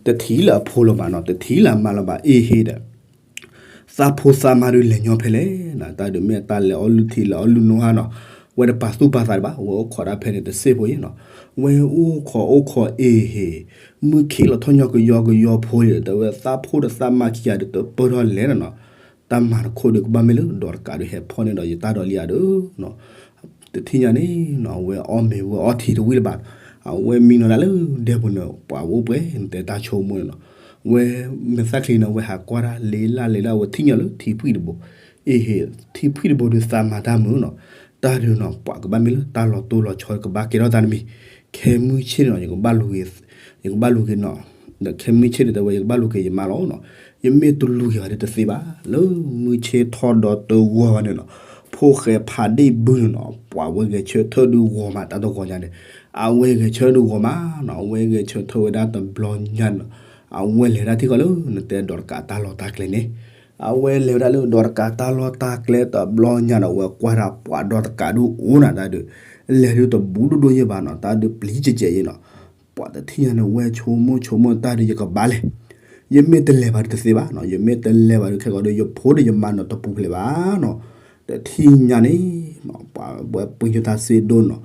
တထံၣ်လၢအဖိလၢၤဘၣ်နီၤ, တထံၣ်လၢအမါလၢၤဘၣ် အ့ဟ့ဒီး သးဖိသးမါဒုးလဲၤညီဖဲလဲၣ်နီၤ, တၢ်ဒုးမ့ၢ်တၢ်လဲၤအီၣ်လုၢ်ထံလဲၤအီၣ်လုၢ်နီၢ်ဟါနီၤ, ဝဲတပာ်သူၣ်ပာ်သးတဘၣ်, ဝဲအိၣ်ခိးဒၣ်ဖဲန့ၣ်တစ့ၢ်ဖိအံၤနီၤ, ဝဲအိၣ်ခိးအိၣ်ခိးအ့ဟ့, မုၢ်ခံးလီၤထီၣ်ညီကယီကယီဖိဒီး တဝဲသးဖိဒီးသးမါခံဂၤဒီးတပၢၢ်ထီၣ်လဲၣ်နီၤနီၤ, တၢ်မၤတခိၣ်ဒီးကဘၣ်မ့ၢ်လၢဒီးတကးဒီးဟဲဖီၣ်န့ၢ်ဒီးယတၢ်ဒိးလံဧါဒီး တထံၣ်ညါန့ၣ်နီၤ, ဝဲအီၣ်မ့ၤဝဲအီထံတဝံၣ်လၢၤဘၣ်, အဝဲမံနီၤဒၣ်လၢဒဲပူၤန့ၣ် ပှၤဝဲအိၣ်ပှဲၤနတဲတၢ်ဆိကမိၣ်န့ၣ်နီၤ, ဝဲမဲာ်သၣ်ချံန့ၣ် ဝဲဟးကွၢ်တၢ်လ့လၢ်လ့လၢ် ဝဲထံၣ်ညီလၢထံဖှံၣ်တဘိ, အ့ဟ့ ထံဖှံၣ်တဘိဒုးသးမၤတၢ်မုာ်နီၤ, တၢ်ဒုးနီၤ ပှၤကဘၣ်မ့ၢ်လၢတၢ်လီၤတိၢ်လီၤဆီကဘၣ်ကဲထီၣ်သးတမံၤ, ခဲမုၢ်ဆ့ၣ်န့ၣ်နီၤ ယကဘၣ်လူၤက့ၤ, ယကဘၣ်လူၤက့ၤနီၤ, ဒီးခဲမုၢ်ဆ့ၣ်န့ၣ်တဲဝဲ ယကဘၣ်လူၤက့ၤယမါလီၤနီၤ, ယမ့ၢ်တလူၤက့ၤဘၣ်ဒီးတသ့ဘၣ်, လၢမုၢ်ဆ့ၣ်ထီၣ်ဒီးတဂီၤဘၣ်န့ၣ်နီၤ, ဖိၣ်ဃဲဖးဒ့ၣ်ဘုန့ၣ်နီၤ ပှၤဝဲဂဲၤဆၢထၢၣ်ဒုးဂီၤမး တၢ်တဂီၤညါန့ၣ်, အဝဲဂဲၤဆၢဒုးဂီၤမးနီၤ, အဝဲဂဲၤဆၢထၢၣ်ဝဲဒၣ်တဘျီညါန့ၣ်နီၤ, အဝဲလဲၤဒၣ်ထံၣ်ဃီလၢ နတဲဒီးတကးတၢ်လီၢ်တၢ်ကျဲန့ၣ် အဝဲလဲၤဝဲဒၣ်လၢဒီးတကးတၢ်လီၢ်တၢ်ကျဲတဘျီညါဒီး ဝဲကွၢ်တၢ်ပှၤဒီးတကးဒုးအိၣ်နၤတၢ်ဒုး, လဲၤဒုးတဘူးဒိၣ်ဒိၣ်ယဲၢ်ဘၣ်နီၤ, တၢ်ဒုးပျံၤကဲးကဲးယဲၢ်နီၤ, ပှၤတထံၣ်ညါန့ၣ် ဝဲဆိကမိၣ်ဆိကမိၣ်တၢ်ဒုးယကဘၣ်လဲၤ, ယမ့ၢ်တလဲၤဘၣ်ဒီးတသ့ဘၣ်နီၤ, ယမ့ၢ်တလဲၤဘၣ်ဒီးခဲကိာ်ဒီး ယဖိဒီးယမါနီၤတပူၤဖျဲးဘၣ်နီၤ, တထံၣ်ညါန့ၣ် ပှၤဝဲပှ့ၤကၠိတၢ်စ့ဒိၣ်နီၤ,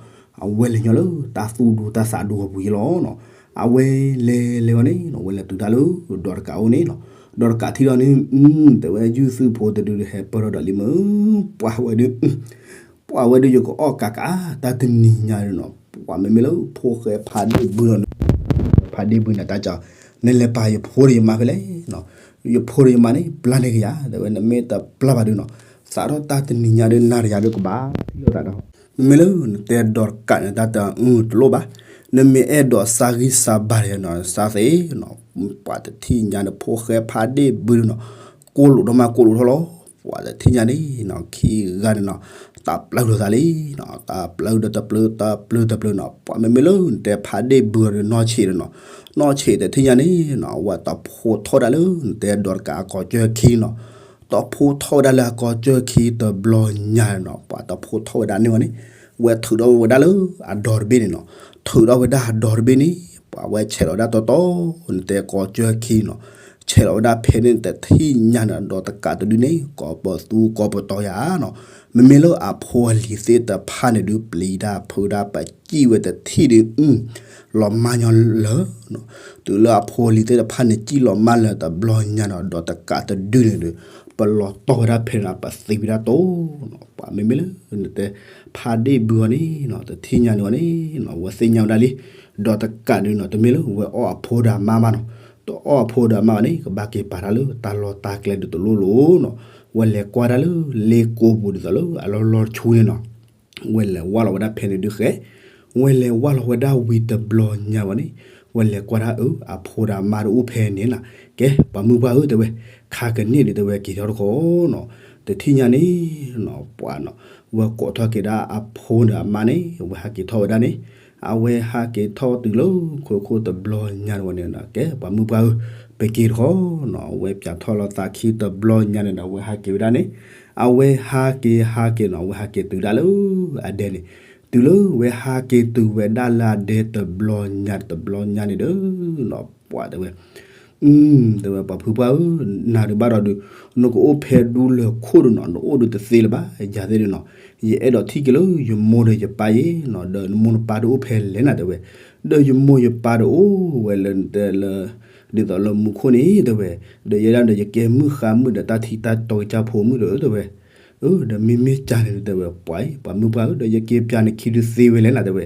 အဝဲလဲၤညီလၢတၢ်သူၣ်ဒူတၢ်သးဒူအပူၤယဲၢ်လီၤနီၤ, အဝဲလဲၤလဲၤဝဲန့ၣ်နီၤ ဝဲလဲၤတုၤတၢ်လၢ ဒီးတကးအိၣ်န့ၣ်နီၤ, ဒီးတကးထံၣ်ဒီးန့ၣ်, တဲဝဲယုၢ်သုးဖိတဒုးဟဲပၢၢ်ထီၣ်ဒီးလံမုၢ်, ပှၤဝဲဒုး, ပှၤဝဲဒုးယကအီၣ်ကးကး တၢ်တနံၤညါဒုးနီၤ, ပှၤမ့မ့ၢ်လၢဖိၣ်ဃဲဖးဒ့ၣ်ဘုလီၤန့ၣ်, ဖးဒ့ၣ်ဘုန့ၣ်တၢ်ကီ, နလဲၤပာ်ယဖိဒီးယမါဖဲလဲၣ်, ယဖိဒီးယမါန့ၣ် ပျၢ်န့ၢ်ကယၤ, တဲဝဲနမ့ၢ်တပျၢ်ဘၣ်ဒုးနီၤ, စးထီၣ်တၢ်တနံၤညါဒုး နၤတယၤဒုးကဘၣ်ထံၣ်လိာ်သးဒီး, မ့မ့ၢ်လၢနတဲဒီးတကးန့ၣ် တၢ်တအုတလိၣ်ဘၣ်, နမ့ၢ်အဲၣ်ဒိးစၢ်ဂံၢ်စၢ်ဘါဒီးနီၤ စၢ်သ့နီၤ, ပှၤတထံၣ်ညါန့ၣ် ဖိၣ်ဃဲဖးဒ့ၣ်ဘုန့ၣ်နီၤ, ကိၢ်လိာ်ဒီးမးကိၢ်လိာ်ထီၣ်လီၤ, ပှၤတထံၣ်ညါန့ၣ်နီၤ ခံဂၤန့ၣ်နီၤ, တၢ်ပျၢ်လိာ်သးလံနီၤ, တၢ်ပျၢ်ဒီးတပျၢ် တၢ်ပျၢ်တပျၢ်နီၤ, ပှၤမ့မ့ၢ်လၢနတဲဖးဒ့ၣ်ဘုဒီးနီၢ်ဆံးဒီးနီၤ, နီၢ်ဆံးတထံၣ်ညါန့ၣ်နီၤ ဝဲတဖိထီၣ်ဝဲဒၣ်လၢနတဲဒီးတကးအကီၢ်ကၠၢၢ်ခံနီၤ, တဖိထီၣ်ဝဲဒၣ်လၢအကီၢ်ကၠၢၢ်ခံတဘျီညါနီၤ, ပှၤတဖိထီၣ်ဝဲဒၣ်န့ၣ်ဝဲန့ၣ်, ဝဲထုးထီၣ်ဝဲဒၣ်လၢအဒီတဘ့ၣ်န့ၣ်နီၤ, ထုးထီၣ်ဝဲဒၣ်အဒီတဘ့ၣ်န့ၣ်, ပှၤဝဲဆဲးလီၤဝဲဒၣ်တီတီ, နတဲကီၢ်ကၠၢၢ်ခံနီၤ, ဆဲးလီၤဝဲဒၣ်ဖဲန့ၣ်တထံၣ်ညါန့ၣ် ဒီးတကးတဒုန့ၣ် ကိးပသူကိးပတီၤယၤနီၤ, မ့မ့ၢ်လၢအဖိအလံၤသ့ၣ်တဖၣ်န့ၣ်ဒုး ပျံၤတၢ်ဖုးတၢ်ပစံၣ်ဝဲတထံၣ်ဒုး လီၤမၢ်ညီလၢာ် တုၤလၢအဖိအလံၤသ့ၣ်တဖၣ်န့ၣ်စံၣ်လီၤမၢ်လၢာ်တဘျီညါနီၤ, ဒီးတကးတဒုန့ၣ်ဒီး ပလီၤတီၢ်ဝဲဒၣ်ဖဲန့ၣ် ပသံဝဲဒၣ်တိၢ်နီၤ, ပှၤမ့မ့ၢ်လၢနတဲ ဖးဒ့ၣ်ဘုအီၤန့ၣ်နီၤ, တထံၣ်ညါန့ၣ်ဝဲန့ၣ်နီၤ, ဝဲသ့ၣ်ညါဝဲဒၣ်လံ, ဒီးတကးဒုနီၤ, တမ့ၢ်လၢဝဲအီၣ်အဖိဒီးအမါဘၣ်နီၤ, တအီၣ်အဖိဒီးအမါဘၣ်န့ၣ် ကဘၣ်က့ၤပာ်တၢ်လၢတၢ်လီၢ်တၢ်ကျဲဒုးတလိၣ်လိၤနီၤ, ဝဲလဲၤကွၢ်တၢ်လၢလ့ကိပူၤဒ်သိးလၢအလီၢ်လီၤဆူန့ၣ်နီၤ ဝဲလဲၤဝၢ်လီၤဝဲဒၣ်ဖဲန့ၣ်ဒုးဃဲ, ဝဲလဲၤဝၢ်လီၤဝဲဒၣ်ဝံၤတဘျီညါဝဲန့ၣ်, ဝဲလဲၤကွၢ်ဒၣ်အၢ အဖိဒီးအမါတအိၣ်ဖဲန့ၣ်နီၤ, ကဲ ပှၤမုၢ်ပှၢ်ဧၢ တဲဝဲ, ခါကန့ၢ်ဒုးတဲဝဲက့ၤထီၣ်တခီနီၤ, တထံၣ်ညါန့ၣ်နီၤ ပှၤနီၤ, ဝဲကိးထီၣ်က့ၤဒၣ်အဖိဒီးအမါန့ၣ် ဝဲဟးက့ၤထီၣ်ဝဲဒၣ်န့ၣ်, အဝဲဟးက့ၤထီၣ်တုၤလၢခိခိၣ်တဘျီညါန့ၣ်ဝဲန့ၣ်နီၤ, ကဲ ပှၤမုၢ်ပှၢ်ဧၢ ပက့ၤတခီနီၤ, ဝဲပၠးထီၣ်လီၤသးခံတဘျီညါန့ၣ်ဒီး ဝဲဟးက့ၤဝဲဒၣ်န့ၣ်, အဝဲဟးက့ၤဟးက့ၤနီၤ, ဝဲဟးက့ၤတုၤဒၣ်လၢအဒဲန့ၣ်, တုၤလၢဝဲဟးက့ၤတုၤဝဲဒၣ်လၢအဒဲတဘျီညါတဘျီညါန့ၣ်ဒီးနီၤ, ပှၤတဲဝဲ တဲဝဲ ပှၤဖုပှၢ်ဧၢ, နၤဒုးဘၣ်ဒီးဒုး နကအိၣ်ဖဲဒူလၢၢ်ခိၣ်ဒုးနီၤ, နအိၣ်ဒုးတသ့လၢၤဘၣ်, ယၤသ့ၣ်ဒုးနီၤ, ယအဲၣ်ဒိးထံၣ်က့ၤလၢယမိၢ်ဒီးယပၢ်ယဲနီၤ, ဒီးနမိၢ်နပၢ်ဒုးအိၣ်ဖဲလဲၣ်နၤတဲဝဲ, ဒီးယမိၢ်ယပၢ်ဒုးအိၣ်ဝဲလၢနတဲလၢ ဒ်သိးလၢမူခိၣ်န့ၣ်တဲဝဲ, ဒီးယဲဒၣ်ဒီးယကဲမုၣ်ဃါမုၣ်ဒီးတၢ်ထံတၢ်တီကစၢ်ဖိမုၣ်ဒီးတဲဝဲ, ဒီးမ့မ့ၢ်ကၢ်န့ၣ်တဲဝဲ ပှၤအံၤ ပှၤမုၢ်ပှၢ်ဧၢ, ဒီးယက့ၤပၠးနခံဒုးသ့ဝဲလဲၣ်နၤတဲဝဲ,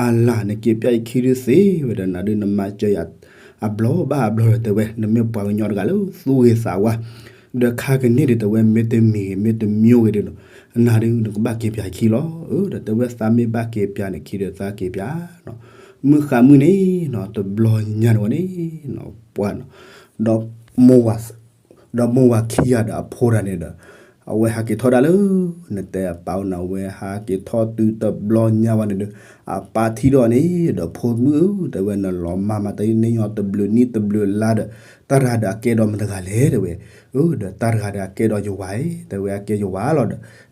အလၤ နက့ၤပၠးယခံဒုးသ့ဝဲဒီး နၤဒုးနမၤစၢၤယၤ အဘျီဘၣ်အဘျီဒီးတဲဝဲ နမ့ၢ်ပှၤကညီတဂၤလၢသူၣ်ဂ့ၤသးဝါ ဒီးခါကန့ၢ်ဒံးတဲဝဲ မ့ၢ်တမံၤဂ့ၤ မ့ၢ်တမံၤဂ့ၤဒ်န့ၣ် နၤဒုးနကဘၣ်က့ၤပၠးခံလီၤ. အၢ ဒီးတဲဝဲသးမ့ၢ်ဘၣ်က့ၤပၠးန့ၣ် ခံဒီးသးက့ၤပၠးနီၤ. မုၢ်ဃါမုၢ်န့ၣ်နီၤ တဘျီညါန့ၣ်ဝဲန့ၣ်နီၤ ပှၤနီၤ ဒီး ဒီးမိၢ်ဝၤခံဂၤဒီးအဖိတဂၤန့ၣ်ဒီး အဝဲဟးက့ၤထီၣ်ဒၣ်လၢ နတဲအပၢ်အိၣ်န့ၣ် အဝဲဟးက့ၤထီၣ်တုၤတဘျီညါဝဲန့ၣ်ဒီး အပၢ်ထံၣ်ဒီးန့ၣ်ဒီး ဖိမုၣ်ဧၢ တဲဝဲ နလီၤမၢ်မၤတၢ်န့ၣ်ညီတဘျုးနံၣ်တဘျုးလါဒီး တၢ်တဂၤဒီးအကဲဒီးမတၤတဂၤလဲၣ် တဲဝဲ. အၢ ဒီးတၢ်တဂၤဒီးအကဲဒီးယဝၤဧၢ တဲဝဲ အကဲယဝၤ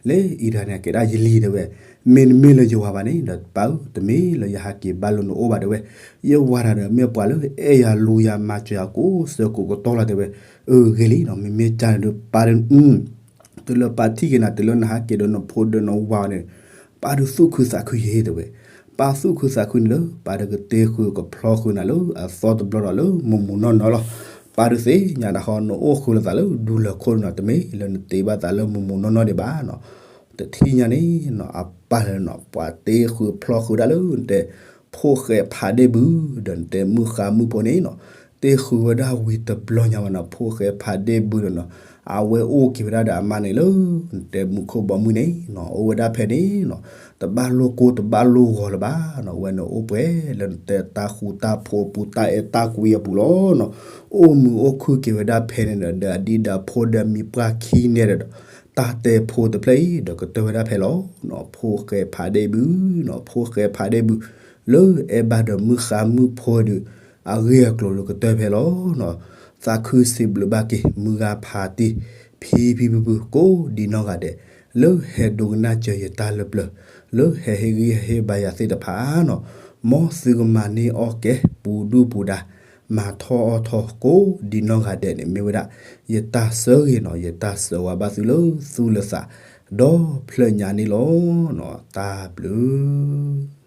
လီၤဒီး လၢအံၤတဂၤန့ၣ် အကဲဒၣ်ယလံၤ တဲဝဲ. မ့ၢ်နမ့ၢ်လၢယဝၤဘၣ်န့ၣ်ဒီး ပၢ်ဧၢ တမ့ၢ်လၢယဟးက့ၤဘၣ်လၢနအိၣ်ဘၣ် တဲဝဲ. ယဝၤတဂၤဒီး မ့ၢ်ပှၤလၢအဲၣ်ယၤလူၤယၤမၤစၢၤယၤကိးဆၢကိးကတီၢ်လီၤ တဲဝဲ. အၢ ဂ့ၤလံနီၤ မ့မ့ၢ်ကၢ်န့ၣ်ဒီး ပၢ်ဒုး တုၤလၢပၢ်ထံၣ်က့ၤနၤ တုၤလၢနဟးက့ၤဒီးနဖိဒီးနဝၤန့ၣ် ပၢ်ဒုးသူၣ်ခုသးခုယဲ တဲဝဲ. ပၢ်သူၣ်ခုသးခုန့ၣ်လၢ ပၢ်ဒုးကတ့ဃုာ်ကဖျီဃုာ်နၤလၢအသီတဘျီဒီးလၢမုၢ်မုၢ်နီၢ်နီၢ်လီၤ. ပၢ်ဒုးသ့ၣ်ညါတၢ်ဃီ နအိၣ်ဃုာ်လိာ်သးလၢဒူလၢၢ်ခိၣ်န့ၣ်နီၤ တမ့ၢ်လၢနတ့ဘၣ်သးလၢမုၢ်မုၢ်နီၢ်နီၢ်ဒံးဘၣ်နီၤ. တထံၣ်ညါန့ၣ်နီၤ အပၢ်လၢနီၤ ပှၤတ့ဃုာ်ဖျီဃုာ်ဒၣ်လၢနတဲ ဖိၣ်ဃဲဖးဒ့ၣ်ဘု ဒီးနတဲမုၢ်ဃါမုၢ်ဖိန့ၣ်နီၤ တ့ဃုာ်ဝဲဒၣ်ဝံၤတဘျီညါဝဲနီၤ ဖိၣ်ဃဲဖးဒ့ၣ်ဘုဒီးနီၤ အဝဲအိၣ်က့ၤဝဲဒၣ်ဒီးအမါန့ၣ်လၢ နတဲမူခိၣ်ဘီမုၢ်န့ၣ်နီၤ အိၣ်ဝဲဒၣ်ဖဲန့ၣ်နီၤ တဘၣ်လိၣ်ကိၢ်တဘၣ်လိၣ်ဂီၤလၢၤဘၣ်နီၤ အဝဲန့ၣ်အိၣ်ပှဲၤလၢနတဲတၢ်ဃူတၢ်ဖိးအပူၤ တၢ်အဲၣ်တၢ်ကွံအပူၤလီၤနီၤ အိၣ်မုာ်အိၣ်ခုၣ်က့ၤဝဲဒၣ်ဖဲန့ၣ်ဒီး ဒီးအဒံၣ်ဒီးဖိဒီးမံၤပှၢ်ခံန့ၣ်ဒီး တၢ်တဲဖိတဖျၢၣ်အံၤဒီးကတၢၢ်ဝဲဒၣ်ဖဲလီၤနီၤ ဖိၣ်ဃဲဖးဒ့ၣ်ဘုနီၤ ဖိၣ်ဃဲဖးဒ့ၣ်ဘု လၢအဲၣ်ဘၣ်ဒီးမုၢ်ဃါမုၢ်ဖိဒီး အဂ့ၢ်အကျိၤလၢကတၢၢ်ဖဲလီၤနီၤ သးခုစံးဘျုးဘၣ်က့ၤ မုၢ်ဂၤဖးတံၢ် ဖံဖံဖုဖု ကိးဒံနီၢ်ဂၤဒဲး လၢဟဲဒိကနၣ်စၢၤယတၢ်လၢပျၢၤ လၢဟဲဟ့ၣ်ဂံၢ်ဟ့ၣ်ဘါယၤသ့ၣ်တဖၣ်နီၤ မ်သုကမၤန့ၢ်အီၣ်ကဲ ပူၤဒူၣ်ပူၤဒါ မၤထီၣ်အီၣ်ထီၣ်ကိးဒံနီၢ်ဂၤဒဲးန့ၣ် မ့ၢ်ဝဲဒၣ် ယတၢ်ဆၢဂ့ၤနီၤ ယတၢ်ဆၢဝါဘၣ်သုလၢသူၣ်လၢသး ဒီဖျၢၣ်ညါန့ၣ်လီၤနီၤ တၢ်ဘျုး